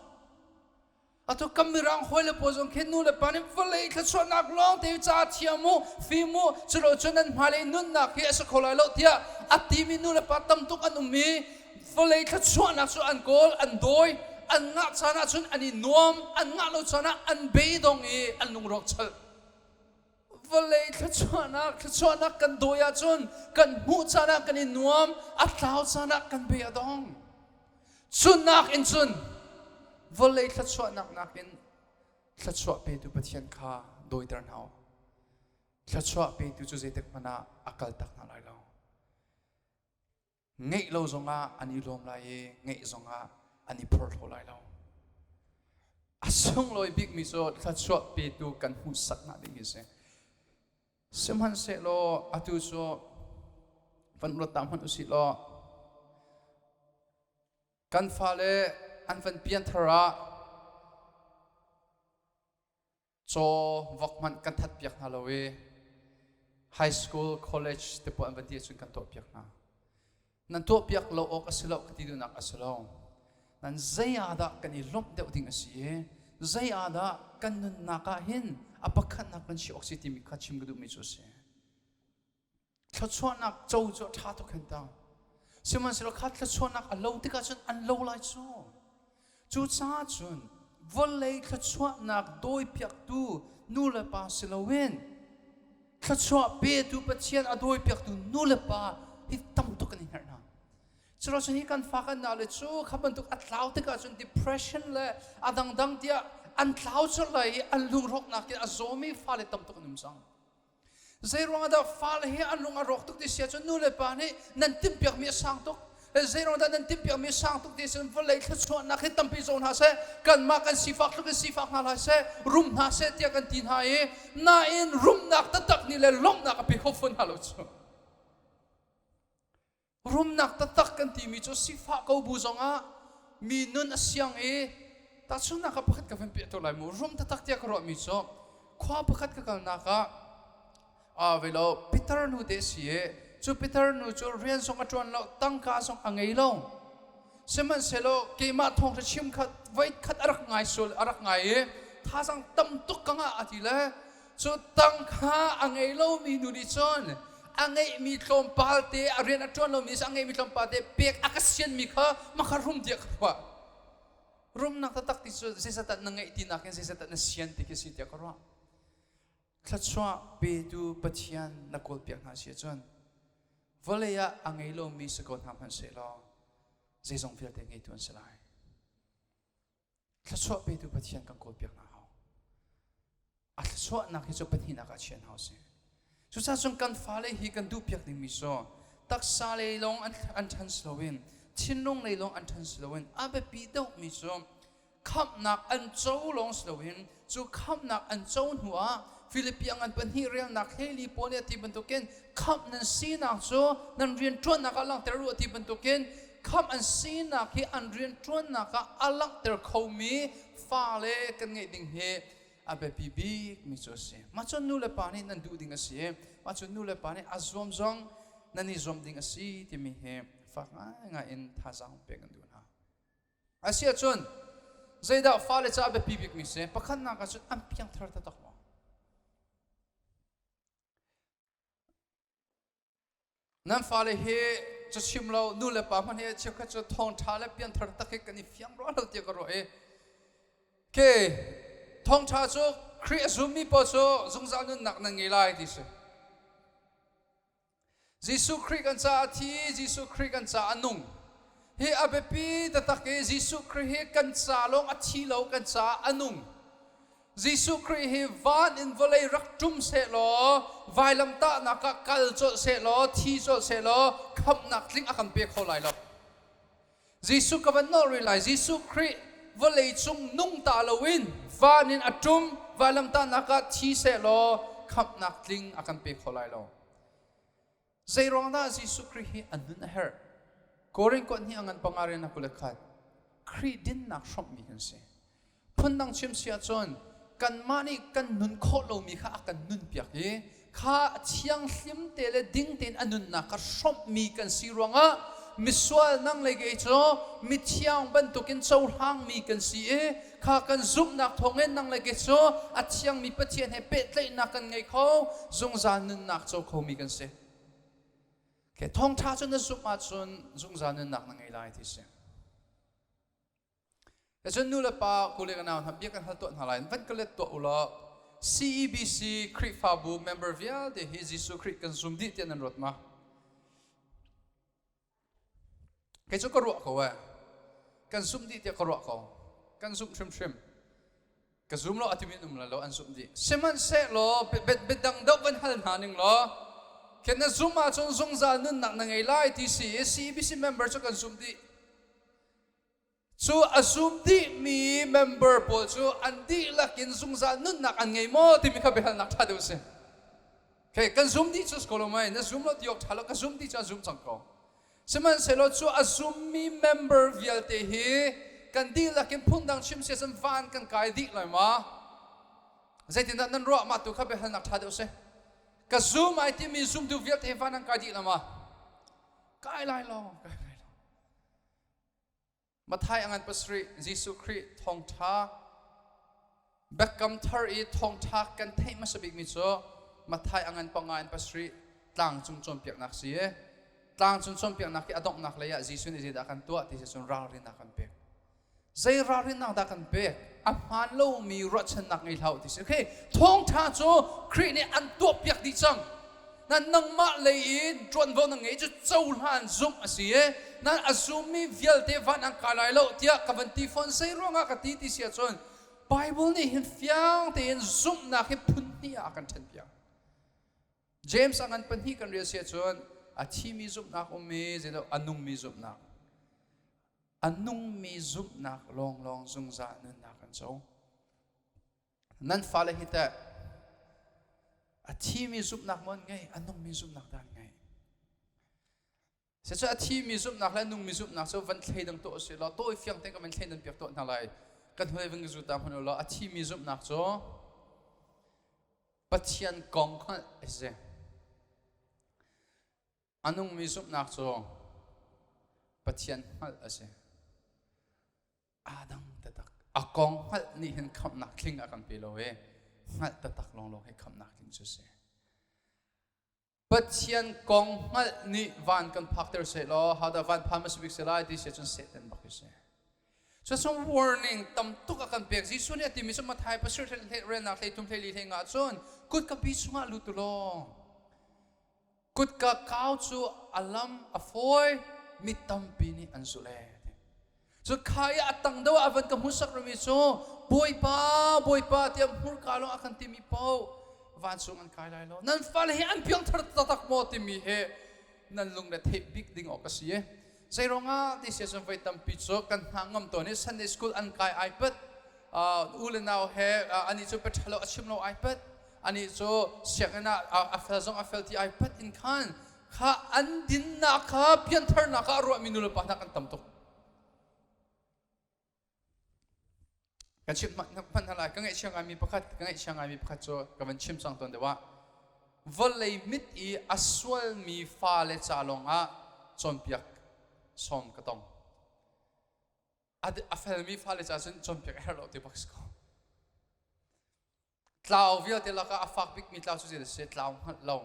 Atu kan mirang hawi le pawl zong khi nu le pa nih vawlei thluachuahnak lawng te ca thiam u, fim u, culo cun nan hmailei nunnak hi a si kho lai lo tiah a timi nu le pa tam tuk an um i vawlei thluachuahnak cu an kawl, an dawi, an ngah caan ahcun an i nuam, an ngah lo caan ah an beidong i an lungrawk chalh. Vawlei thluachuahnak thluachuahnak kan dawi ahcun kan hmuh caan ah kan i nuam, a tlau caan ah kan bei a dong. Cunak in cun vawlei thluachuahnak nakin thluachuah petu Pathian kha dawiter hna u. Thluachuah petu cu zeitik hmanh ah a kaltak hna lai lo. Ngeih lo zongah an i lawm lai i ngeih zongah an i phorhlaw lai lo. A sunglawi bikmi cu thluachuah petu kan hmuhsak hna ding hi si. Sihmanhsehlaw atu cu van ruat ta hmanh usih law kan fale an van pianthar ah Caw vok hmanh kan that piak hna lo i high school, college te pawl an van ti ahcun kan tuah piak hna. Nan tuah piak lo awk a si lo ka ti duhnak a si lo. Nan zei ah dah kan i lawmh deuh ding a si i zei ah dah kan nunnak ah hin a pakhatnak kan si awk si timi kha chim ka duhmi cu a si. Thluachuahnak co cu a ṭha tuk hen ta. Sihmanhsehlaw kha thluachuahnak a lo tikah cun an lo lai cu. Cucaah cun vawlei thluachuahnak dawipiaktu nu le pa si loin thluachuah petu Pathian a dawipiaktu nu le pa hi tam tuk kan i hngerh hna. Culo hi kan fa kan nau le cu kha bantuk a tlau tikah cun depression le a dangdang tiah an tlau colh lai i an lungrawknak in a zawmi fale tam tuk an um cang. Zeiruang ah dah fale hi an lung a rawk tuk ti si ahcun nu le pa nih nan timhpiakmi a sang tuk. Zeiruang dah nan timhpiakmi a sang tuk ti cun vawlei thluachuahnak hi tampi zo hna seh, kanmah kan sifak tluk in sifak hna hlah seh, rum hna seh tiah kan ti hna i nain rumnak taktak nih le lawmhnak a pe kho fawn hna lo cu. Rumnak taktak kan timi cu sifah ko bu zongah mi nun a siang i tahchunhnak ah pakhat ka van piah to lai mu. Rum taktak tiah ka ruahmi cu khua pakhat ka kalnak ah ve lo Peter nu te si i cu Peter nu cu rian zong a ṭuan lo tangka zong a ngei lo. Sihmanhsehlaw keimah thawngṭha chim kha voi khat a rak ngai sual a rak ngai i thazang tam tuk ka ngah a ti le Cu tangka a ngei lomi nu nih cun a ngeihmi tlawmpal te a rian a ṭuan lomi a ngeihmi tlawmpal te pek a ka sianmi kha maka rum tiah ka ruah. Rumnak taktak ti cu zeizat na ngeih ti nakin zeizat na sian ti khi si tiah ka ruah. Thluachuah petu Pathian na kawlpiak hna si ahcun. Vawlei ah a ngei lomi si ko hna hmanh sehlaw zeizong vialte ngeitu an si lai. Thluachuah petu Pathian kan kawlpiak hna hau. A thluachuahnak hi cu pahnihnak ah chiah hna usih. Cucaah cun kan fale hi kan duhpiak dingmi cu taksa lei lawng an ṭhan si loin thinlung lei lawng an ṭhan si loin a biapi deuhmi cu khamhnak an co lawng si loin cu khamhnak an co hnu ah Filipi ngan pahnih relnak hleli pawl nih a ti bantukin khamh nan sinak cu nan rianṭuannak ah langhter u a ti bantukin khamh an sinak hi an rianṭuannak ah a langhter khomi fale kan ngeih ding hi a biapi bikmi cu a si. Mah cu nu le pa nih nan duh ding a si i mah cu nu le pa nih a zuam zong nan i zuam ding a si timi hi fak ngaingai in thazaang pek kan duh hna. Asiahcun zeidah fale caah biapi bikmi si? Pakhatnak ah cun an piangthar taktak maw? Nan fale hi cu chim lo nu le pa hmanh hi cheukhat cu thawngṭha le pianthar tak hi kan i fiang rua lo tiah ka ruah i ke thawngṭha cu Khrih a zummi paoh cu zungzal nunnak nan ngei lai ti si. Jesuh Khrih kan caah a thi, Jesuh Khrih kan caah a nung. Hi a biapi taktak i Jesuh Khrih hi kan ca lawng a thi lo, kan caah a nung. Jesuh Khrih hi van in vawlei rak ṭum sehlaw, vailamtahnak ah kal colh sehlaw, thi colh sehlaw, khamhnak tling a kan pe kho lai lo. Jesuh ka van nawlh rih lai. Jesuh Khrih vawlei cung nung ta loin van in a ṭum, vailamtahnak ah thi sehlaw khamhnak tling a kan pe kho lai lo. Zeiruang dah Jesuh Khrih hi a nun a herh? Korin kuat hnih a ngan panga rian a 21. Khrih dinnak hrawmhmi kan si. Phundang chim si ahcun kanmah nih kan nun khawh lomi kha a kan nunpiak i kha thianghlim te le ding tein a nunnak kha hrawmhmi kan si ruangah misual nang le kei cu mithiang bantukin cohlangmi kan si i kha kan zumhnak thawngin nang le kei cu a thiangmi Pathian he pehtlaihnak kan ngei kho zungzal nunnak co khomi kan si. Ke thawngṭha cu na zumh ahcun zungzal nunnak na ngei lai ti si. Cun nu le pa kule ka nau hna bia kan hal tuah hna lai van ka let tuah u law CEBC Khrihfabu member vialte hi Jesuh Khrih kan zum dih tiah nan ruat ma? Kei cu ka ruah ko eh. Kan zumh dih tiah ka ruah ko. Kan zumh hrimhrim. Ka zum lo a timi um lo an zumh dih. Sihmanhsehlaw biadang deuh van hal hna ning law khen na zum ahcun zungzal nunnak na ngei lai ti si i CEBC member cu kan zumh dih. Cu a zum dihmi member pawl cu an dihlak in zungzal nunnak an ngei maw timi kha biahalnak ṭha deuh a si. Okay, kan zum dih cu si ko lo mei, na zum lo ti awk ṭha lo, ka zum dih cu a zum cang ko. Sihmanhsehlaw cu a zummi member vialte hi kan dihlak in phundang chim si ahcun van kan kai dih lai ma? Zeitindah nan ruah mah tu kha biahalnak ṭha deuh a si. Ka zum ai timi zumtu vialte hi van an kai dih la ma? Kai lai lo, kai lai lo. Matthai a ngan pasarih Jesuh Khrih thawngṭha Biakam thar i thawngṭha kan theih hmasa bikmi cu Matthai a ngan panga in pasarih tlangcung cawnpiaknak si i tlangcung cawnpiaknak hi a donghnak lei ah Jesuh nih zeidah kan tuah ti si cun ralrinnak kan pek. Zei ralrinnak dah kan pek? A hmaan lomi ruahchannak ngei hlah u ti si. Okay, thawngṭha cu Khrih nih an tuahpiak dih cang. Na nangmah lei in ṭuanvo na ngei cu cohlan zumh a si i nan a zummi vialte van an kai lai lo tiah ka van ti fawn zei ruangah ka ti ti si ahcun Bible nih hin fiang tein zumhnak hi phun hnih ah a kan ṭhenpiak. James a ngan pahnih kan rel si ahcun a thimi zumhnak um i zeidah a nungmi zumhnak. A nungmi zumhnak lawnglawng zungzal nunnak kan co. Nan fale hi teh a thimi zumhnak maw an ngei, a nungmi zumhnak dah an ngei? Cucu a thimi zumhnak le a nungmi zumhnak cu van thleidang tuah usih law tawi fiang tein ka van thleidan piak tuah hna lai. Kan hnuai van ka zu ta hmanh u law a thimi zumhnak cu Pathian kong hngalh a si. A nungmi zumhnak cu Pathian hngalh a si. Aa dang taktak. A kong hngalh nih hin khamhnak tling a kan pe lo i hngalh taktak lawnglawng hi khamhnak tling cu a si. Pathian kong hngalh nih van kan phakter sehlaw hodah van phan hmasa bik si lai ti si ahcun Satan bak hi si. Cucun warning tam tuk a kan pek. Jesuh nih a timi cu Matthai pasir relnak hlei thum hlei li hlei nga cun kut ka pi chungah lut u law. Kutka kau cu a lam a fawi, mi tampi nih an zulh ee. Cu kha i a tang deuh ah a van ka hmuhsak rimi cu Bawipa, Bawipa tiah hmurka lawng a kan timi paoh vancung an kai lai lo. Nan fale hi an piangthar taktak maw timi hi nan lung le theih bik ding awk a si. Zei ruangah ti sia cun voi tampi cu kan hna ngam tawn i Sunday school an kai ai pat u le nau he ani cu pe ṭhalo a chim lo ai pat ani cu sianginn ah a fel zong a fel ti ai pat in khan kha an dinnak kha piantharnak ah ruahmi nu le pa hna kan tam tuk. Kan chim hmanh hna lai ka ngaihchia ngaimi pakhat ka ngaihchia ngaimi pakhat cu ka van chim cang tawn deuh ah vawlei mit i a sualmi fale ca lawngah cawnpiak sawm ka tong. A felmi fale ca cun cawnpiak a herh lo ti bak si ko. Tlau vialte lakah a fak bikmi tlau cu zei a si? Tlau hngalh lo.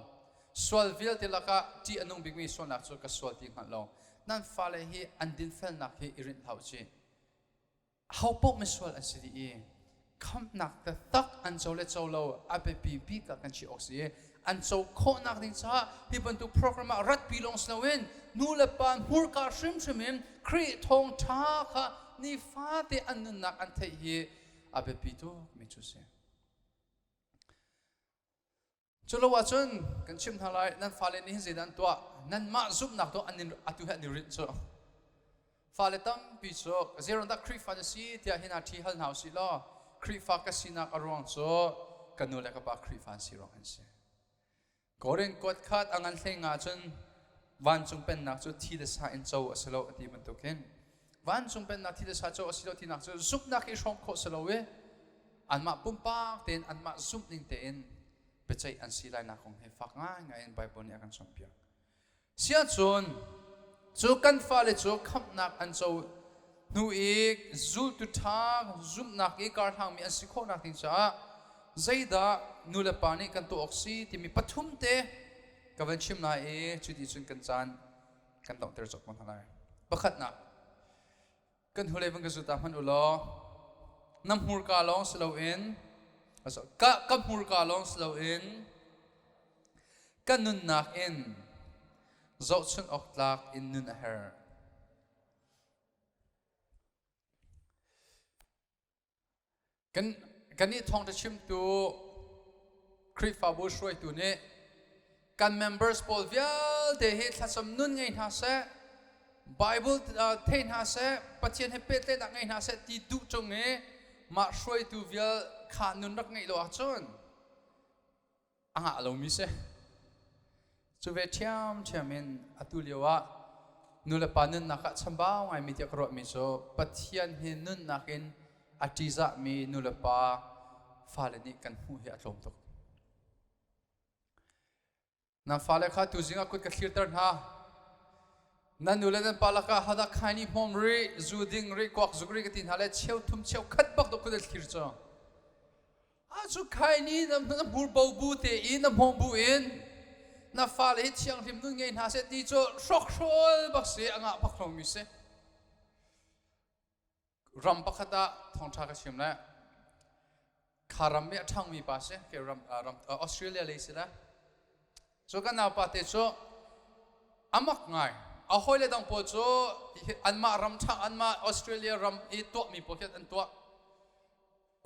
Sual vialte lakah ṭih a nung bikmi sualnak cu ka sual ti hngalh lo. Nan fale hi an dinfelnak hi i rinh hlah u cih. Hopaoh misual an si dih i khamhnak taktak an co le co lo a biapi bik ah kan chiah awk si i an co khawhnak ding caah hi bantuk program ah ratpi lawng si loin nu le pa hmurka hrimhrim in Khrih thawngṭha kha nifate an nunnak an theih hi a biapi tukmi cu si. Cu lo ahcun kan chimh hna lai nan fale nih hin zeidah an tuah nanmah zumhnak tuah an atu he an i rinh cu fale tampi cu zeiruang dah Khrihfa na si tiah hin ṭhi hal hna usih law Khrihfa ka sinak a ruang cu ka nu le ka pa Khrihfa an si ruang an si. Korin kuat khat a ngan hlei nga cun vancung pennak cu thi le sa in co a si lo a ti bantukin vancung pennak thi le sa co a si lo tinak cu zumhnak hi hrawm khawh si lo i anmah pumpak tein anmah zumh ning tein biaceih an si lainak kong hi fak ngaingai in Bible nih a kan cawnpiak. Siahcun cu kan fale cu khamhnak an co hnu i zultu ṭha zumhnak i karhlangmi an si khawhnak ding caah zeidah nulepa nih kan tuah awk si timi pathum te ka van chim lai i cuti cun kan caan kan donghter cawk ko hna lai. Pakhatnak, kan hnulei van ka zul ta hmanh u law na hmurka lawng si loin ka ka hmurka lawng si loin ka nunnak in zohchunh awk tlak in nun a herh. Kan kannih thawngṭha chimtu Khrihfabu hruaitu nih kan members pawl vialte hi thlacam nun ngei hna seh, Bible thei hna seh, Pathian he pehtlaihnak ngei hna seh ti duh ṭung i mah hruaitu vial kha nun rak ngeih lo ahcun a ngah lomi si. Cu ve ṭhiamṭhiam in atu lio ah nulepa nunnak ah chambau ngaimi tiah ka ruahmi cu Pathian hi nunnak in a ṭihzahmi nulepa fale nih kan hmuh hi a tlawm tuk. Nan fale kha tuzing ah kut ka thlirter hna. Nan nu le nan pa lakah hodah khaini hmawm rih, zu ding rih, kuak zuk rih ka ti hna le cheu thum cheu khat bak dok kut a thlir cu. A cu khaini na na hmur bo bu te i na hmawm bu in na fale hi thianghlim nun ngei hna seh ti cu hrokhrawl bak si a ngah bak lomi si. Ram pakhat ah thawngṭha ka chim le kha ram i a ṭhangmi pa si ke ram, ram Australia lei si le cu kan naupa te cu amak ngai a hawile dang pawl cu anmah ram ṭhang anmah Australia ram i tuahmi pawl khi an tuah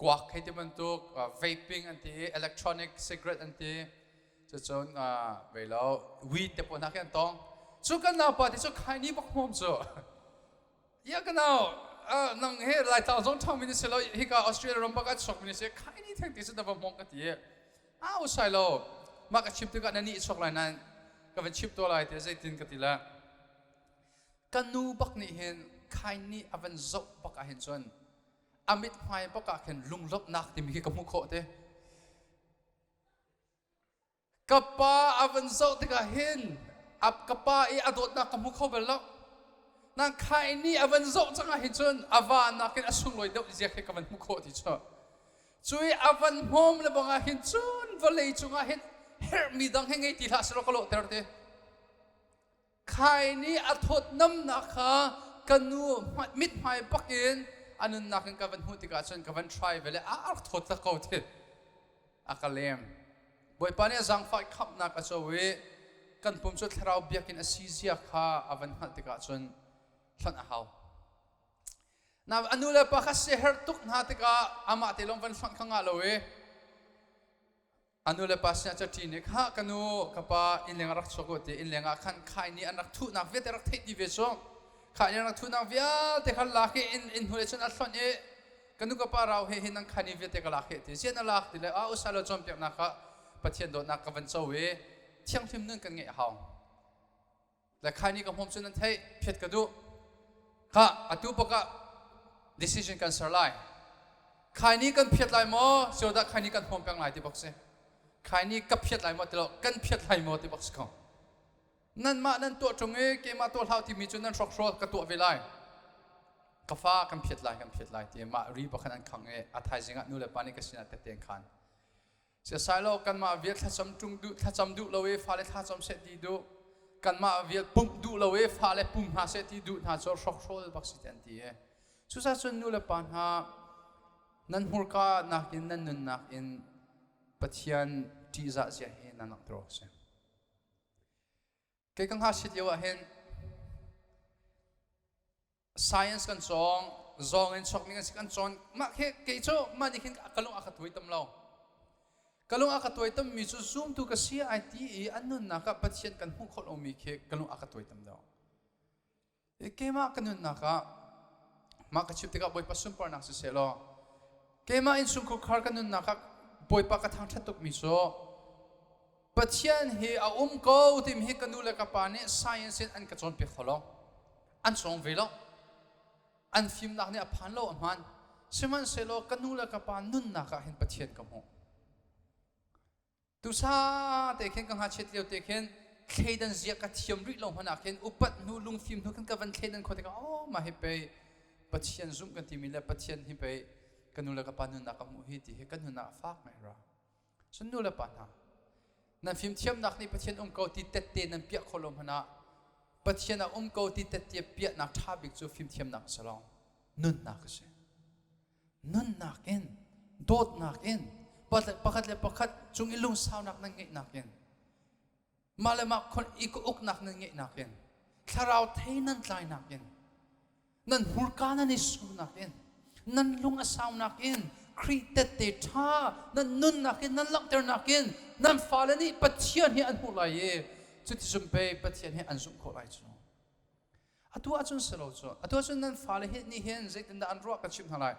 kuak hei ti bantuk vaping an ti i electronic cigarette an ti cucun vei lo weed te pawl hna khi an tong cu kan naupa te cu khaini bak hmawm cu ya ka nau nang he laitlang zong ṭhang mi ni si lo hika Australia ram bak a chuak mi ni si khaini theng ti cu na va hmong ka ti a usai lo mah ka chim tikah na nih chuak lai nan ka van chim to lai ti zeitin ka ti la ka nu bak nih hin khaini a van zoh bak ah hin cun a mithmai bak ah khin lunglawmhnak timi khi ka hmuh khawh te ka pa a van zoh tikah hin a ka pa i a dawtnak ka hmu kho bal lo nang khai ni a van zoh cang ah hin cun a va nakin a sunglawi deuh zia khi ka van hmuh khawh ti cu cui a van hmawm le bang ah hin cun vawlei cungah hin herhmi dang he ngei ti hlah selaw ka lawhter te Khai nih a thawtnamnak kha ka nu mithmai bakin a nunnak in ka van hmuh tikah cun ka van try ve le a rak thawt tak ko thi a ka lem Bawipa nih a zaangfah khamhnak a co i. kan pum cu thlarau biakinn a si zia kha a van hngalh tikah cun hlonh a hau. Na a nu le pa kha siaherh tuk hna tikah amah te lawng van hlonh kha ngah lo i a nu le pa sinah caṭi nih kha ka nu ka pa innleng ah rak chuak u ti innleng ah khan khai nih an rak thuhnak vialte rak theih ti ve cu khai nih an rak thuhnak vialte kha lak i inn inn hnulei cun a hlonh i ka nu ka pa rau he hin nan khai ni vialte ka lak he ti zian a lak ti le a usa lo cawnpiaknak ah Pathian dawtnak ka van co i thianghlim nun kan ngeih a hau Le khaini ka hmawm cu nan theih phiat ka duh. Kha atu bak ah decision kan ser lai. Khaini kan phiat lai maw sio dah khaini kan hmawm peng lai ti bak si. Khaini ka phiat lai maw ti lo kan phiat lai maw ti bak si ko. Nanmah nan tuah ṭung i keimah tuah hlah timi cu nan hrokhrawl ka tuah ve lai. Ka fa kan phiat lai kan phiat lai ti mah ri bakhan an khang i a thaizing ah nu le pa nih ka sinah tette an khan. Siasai lo kanmah vial thlacam ṭung duh thlacam duh lo i fale thlacam seh ti duh kanmah vial pumh duh lo i fale pum hna seh ti duh hna cu hrokhrawl bak si ti an ti i cucaah cun nu le pa hna nan hmurka nakin nan nunnak in Pathian ṭihzah zia hi nan langhter awk a si. Kei ka ngakchiat lio ah hin Science kan cawng, zawng in chuakmi kan si kan cawn. Mah khi kei cu mah nih khin ka lung a ka tuai tam lo. Ka lung a ka tuai tammi cu zumtu ka si ai ti i an nunnak ah Pathian kan hmuh khawh lomi khi ka lung a ka tuai tam deuh. Keimah ka nunnak ah mah ka chim tikah Bawipa sunparnak siseh law keimah innchungkhar khar ka nunnak ah Bawipa ka thangṭhat tukmi cu Pathian hi a um ko timi hi ka nu le ka pa nih science in an ka cawnpiak kho lo. An cawng ve lo. An fimnak nih a phan lo a hmaan. Sihmanhsehlaw ka nu le ka pa nunnak ah hin Pathian ka hmuh. Tusa te khin ka ngakchiat lio te khin thleidan zia ka thiam rih lo hmanh ah khin upat hnu lungfim hnu khin ka van thleidan kho tikah oh mah hi pei Pathian zumh kan timi le Pathian hi pei ka nu le ka pa nunnak ka hmuh hi ti hi kan nunnak a fak ngai ra. Cun nu le pa hna, nan fimthiamnak nih Pathian um ko ti tette nan piah khawh lo hmanh ah Pathian a um ko ti tette piahnak ṭha bik cu fimthiamnak a si lo, nunnak a si. Nunnak in, dawtnak in, pakhat le pakhat cung i lungsaunak nan ngeihnak in, mah le mah i uknak nan ngeihnak in, thlarau thei nan tlainak in, nan hmurka nan i sumnak in nan lung a saunak in Khrih tette ṭha nan nunnak in nan langhternak in nan fale nih Pathian hi an hmuh lai i cuticun pei Pathian hi an zumh khawh lai cu. Atu ahcun si lo cu. Atu ahcun nan fale hi nih hin zeitindah an ruah ka chimh hna lai.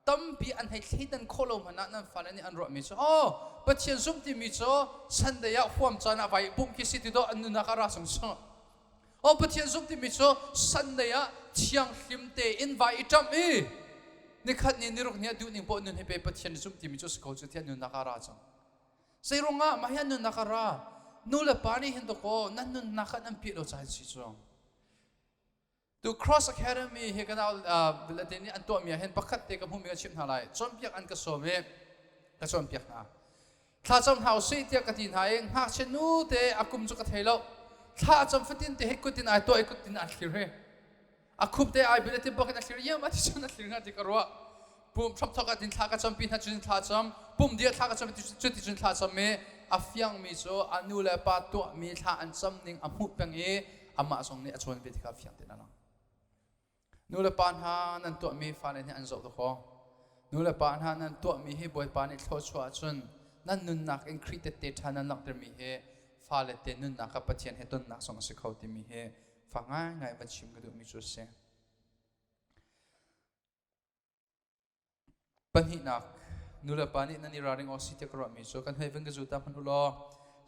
Tampi an hei thleidan khawh lo hmanh ah nan fale nih an ruahmi cu oh Pathian zumh timi cu Sunday ah huam caan ah vai pumh khi si ti dawh an nunnak ah ra sung sung. Oh Pathian zumh timi cu Sunday ah thianghlim tein vai i ṭamh i nikhat ni niruk ni ah duh ning poh nun hi pe Pathian zumh timi cu si ko cu tiah nunnak ah ra cang. Zei ruangah mah hi an nunnak ah ra? Nu le pa nih hin dawkaw nan nunnak ah nan piah lo caan si cu. Tu Cross Academy hi ka nau Latin nih an tuahmi ah hin pakhat te ka hmuhmi ka chimh hna lai. Cawnpiak an ka sawm i ka cawnpiak hna. Thlacam hna usih tiah ka ti hna i ngakchia nu te a kum cu ka thei lo. Thla a cam fatin te hi kut in ai tuah i kut in a thlir hi. A khup te ai bil a ti bak in a thlir iam a ti cun a thlir hnga ti ka ruah. Pum thlop thok ah tin thla ka campi hna cun thla cam pum dia thla ka cam cu ti cun thla cam i a fiangmi cu a nu le pa tuahmi thla an cam ning a hmuh peng i amah zong nih a cawn ve tikah fiang tein a lang. Nu le pa hna nan tuahmi fale nih an zoh dakaw. Nu le pa hna nan tuahmi hi Bawipa nih thluachuah ahcun nan nunnak in Khrih tette ṭha nan langhtermi hi fale te nunnak ah Pathian he tonnak zong a si kho timi hi fa ngaingai van chim ka duhmi cu a si. Pahnihnak, nulepa nih nan i ralring awk si tiah ka ruahmi cu kan hei van ka zul ta hmanh u law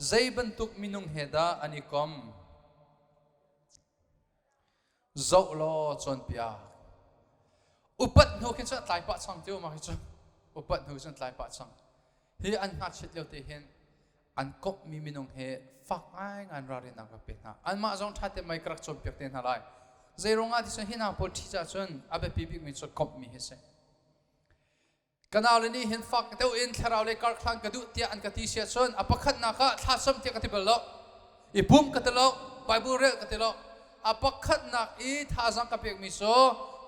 zei bantuk minung he dah an i kom? Zoh law cawnpiak. Upat hnu khin cun a tlai pah cang ti ma khi cu upat hnu cun tlai pah cang. Hi an ngakchiat lio te hin an komhmi minung he fak ngaingai ralrinnak rak pe hna. Anmah zong ṭha te mei ka rak cawnpiak te hna lai. Zei ruangah ti cun hi hna pawl ṭhi cah cun a biapi bikmi cu komhmi hi si. Ka naule nih hin fak deuh in thlarau le karhlan ka duh tiah an ka ti sia cun a pakhatnak ah thlacam tiah ka ti bal lo. I pum ka ti lo, Bible rel ka ti lo. A pakhatnak i thazaang ka pekmi cu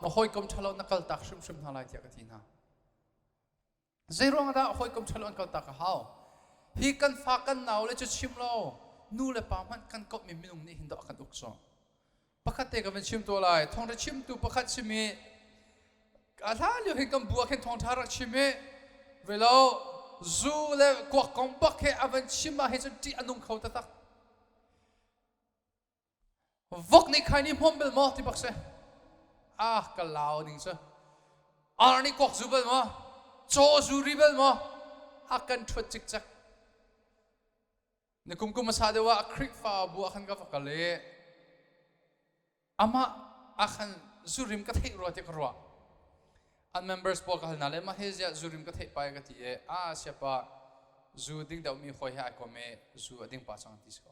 na hawikom ṭhalo na kaltak hrimhrim hna lai tiah ka ti hna. Zeiruang dah hawikom ṭhalo an kaltak a hau? Hi kan fa kan nau le cu chim lo. Nu le pa hmanh kan komhmi minung nih hin dawh a kan uk cu. Pakhat te ka van chim tuah lai. Thawngṭha chimtu pakhat simi a hlan lio hin kan bu ah khin thawngṭha rak chim i velo zu le kuak kong bak he a van chim ah hin cun ṭih a nung kho taktak. Vok nih khai nih hmawm bel maw ti bak si. Ah ka lau ding cu. Ar nih kuak zu bel maw? Caw zu ri bel maw? A kan ṭhuat cikcek. Ni kum kum hmasa deuh ah Khrihfabu ah khan ka va kal i amah ah khan zurim ka theih rua ti ka ruah. An members pawl ka hal hna le mah he ziah zurim ka theih pai ka ti i a siapa zu ding deuhmi hawi he ai kom i zu a ding pah cang ti si ko.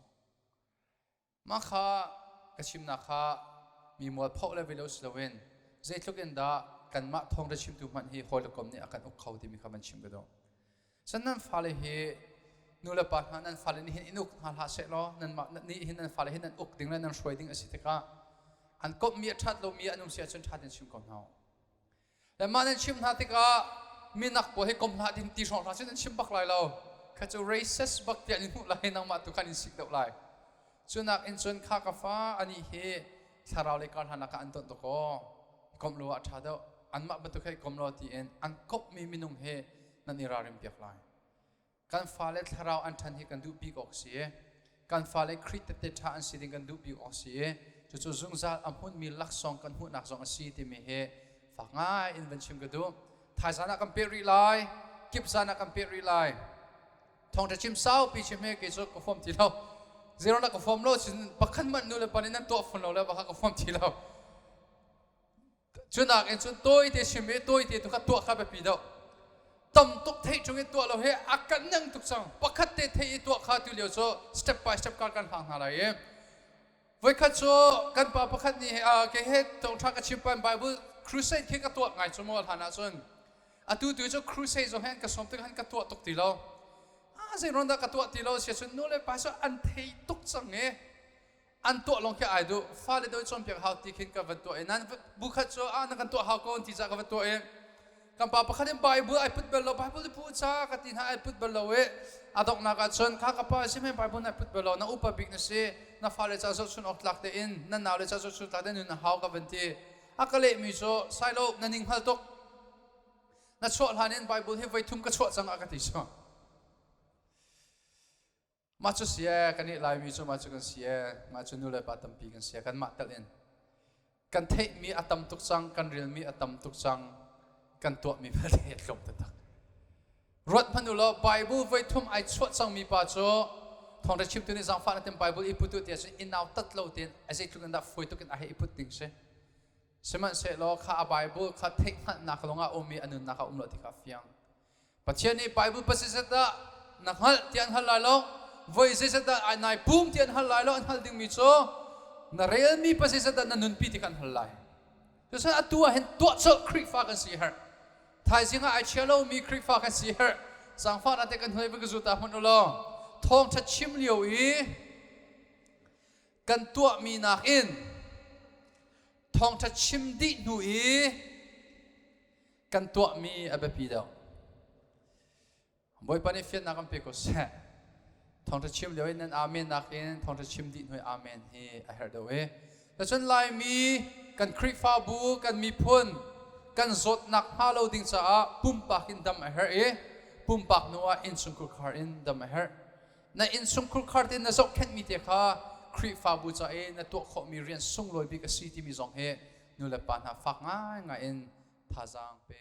Mah kha ka chimnak kha mi mualphoh le velo si loin zeitluk in dah kanmah thawngṭha chimtu hmanh hi hawi le kom nih a kan uk kho timi kha van chim ka duh. Cun nan fale hi nu le pa hna nan fale nih hin in uk hna hlah seh law nanmah nih hin nan fale hi nan uk ding le nan hruai ding a si tikah an komhmi a ṭhat lomi an um si ahcun ṭha tein chim ko hna u. Le mah nan chimh hna tikah minak pawl hi kom hlah din ti hrawng hlah cu nan chim bak lai lo. Kha cu racist bak tiah an hmuh lai nangmah tu khan in sik deuh lai. Cunak in cun kha ka fa ani hi thlarau le kar hlan ah an tonh tuk aw. Komh lo ah ṭha deuh. Anmah bantuk hei kom lo tiin an komhmi minung he nan i ralrin piak lai. Kan fale thlarau an ṭhan hi kan duh bik awk si i kan fale Khrih tette ṭha an si ding kan duh bik awk si i cucu zungzal a hmunmi laksawng kan hmuhnak zong a si timi hi fak ngai in van chim ka duh. Thaizan ah kan peh rih lai, kip zan ah kan peh rih lai. Thawngṭha chim saupi chim he kei cu ka huam ti lo. Zero na ka huam lo cun pakhat hmanh nu le pa nih nan tuah fawn lo le baka ka huam ti lo. Cunak in cun tawite chim i tawite tu kha tuah kha biapi deuh. Tam tuk theih chung in tuah lo he a kan neng tuk cang. Pakhat te theih i tuah kha tu lio cu step by step kar kan hlang hna lai i voikhat cu kan pa pakhat nih kei he thawngṭha ka chim pan Bible crusade khi ka tuah ngai cu maw hlan ah cun atu tu cu crusade zong he an ka sawm tik han ka tuah tuk ti lo. Ah zei ron dah ka tuah ti lo sia cun nu le pa cu an thei tuk cang i An tuah lawng khi ai duh. Fale doi cawnpiak hau ti khin ka van tuah i nan bu khat cu ah na kan tuah hau ko an ti caah ka van tuah i kan pa pakhat in Bible ai put bal lo Bible i pu ca ka ti hna ai put bal lo i a donghnak ah cun kha ka pa si men Bible na put bal lo na upa bik na si na fale ca zohchun awk tlak tein nan naule ca zohchun tlak tein nun na hau ka van ti a ka lehmi cu sailo na ning hngal tuk na chuah hlan in Bible hi voi thum ka chuah cang a ka ti cu. Mah cu si ee, kan i Laimi cu mah cu kan si ee, mah cu nu le pa tampi kan si ee, kanmah telh in. Kan theihmi a tam tuk cang, kan relmi a tam tuk cang, kan tuahmi vialte a tlawm taktak. Ruat hmanh u law, Bible voi thum ai chuah cangmi pa cu thawngṭha chimtu nih zaangfah na tim Bible i put u tiah cun i nautat lo tein a zeitluk in dah fawi tuk in a hei i put ding si. Sihmanhsehlaw kha a Bible kha theihhngalhnak lawngah a um i a nunnak ah um lo ti kha a fiang. Pathian nih Bible pasisat dah na hngalh ti an hal lai lo voi zeizat dah nai pum ti an hal lai lo an hal dingmi cu na relmi pasisat dah na nunpi ti kha an hal lai. Cucaah atu ah hin tuah colh Khrihfa kan si herh. Thaizing ah ai chia lomi Khrihfa kan si herh. Zaangfahnak te kan hnuai va ka zu ta hmanh u law thawngṭha chim lio i kan tuahmi nakin thawngṭha chim dih hnu i kan tuahmi a biapi deuh. Bawipa nih fiannak kan pe ko seh. Thawngṭha chim lio in nan amen nakin thawngṭha chim dih hnu i amen hi a herh deuh i. Cun Laimi kan Khrihfabu kan miphun kan zawtnak hnga lo ding caah pumpak in dam a herh i pumpak hnu ah innchungkhar khar in dam a herh. Na innchungkhar khar tein na zohkhenhmi te kha Khrihfabu ca i na tuah khawhmi rian sunglawi bik a si timi zong hi nu le pa hna fak ngaingai in thazaang pe.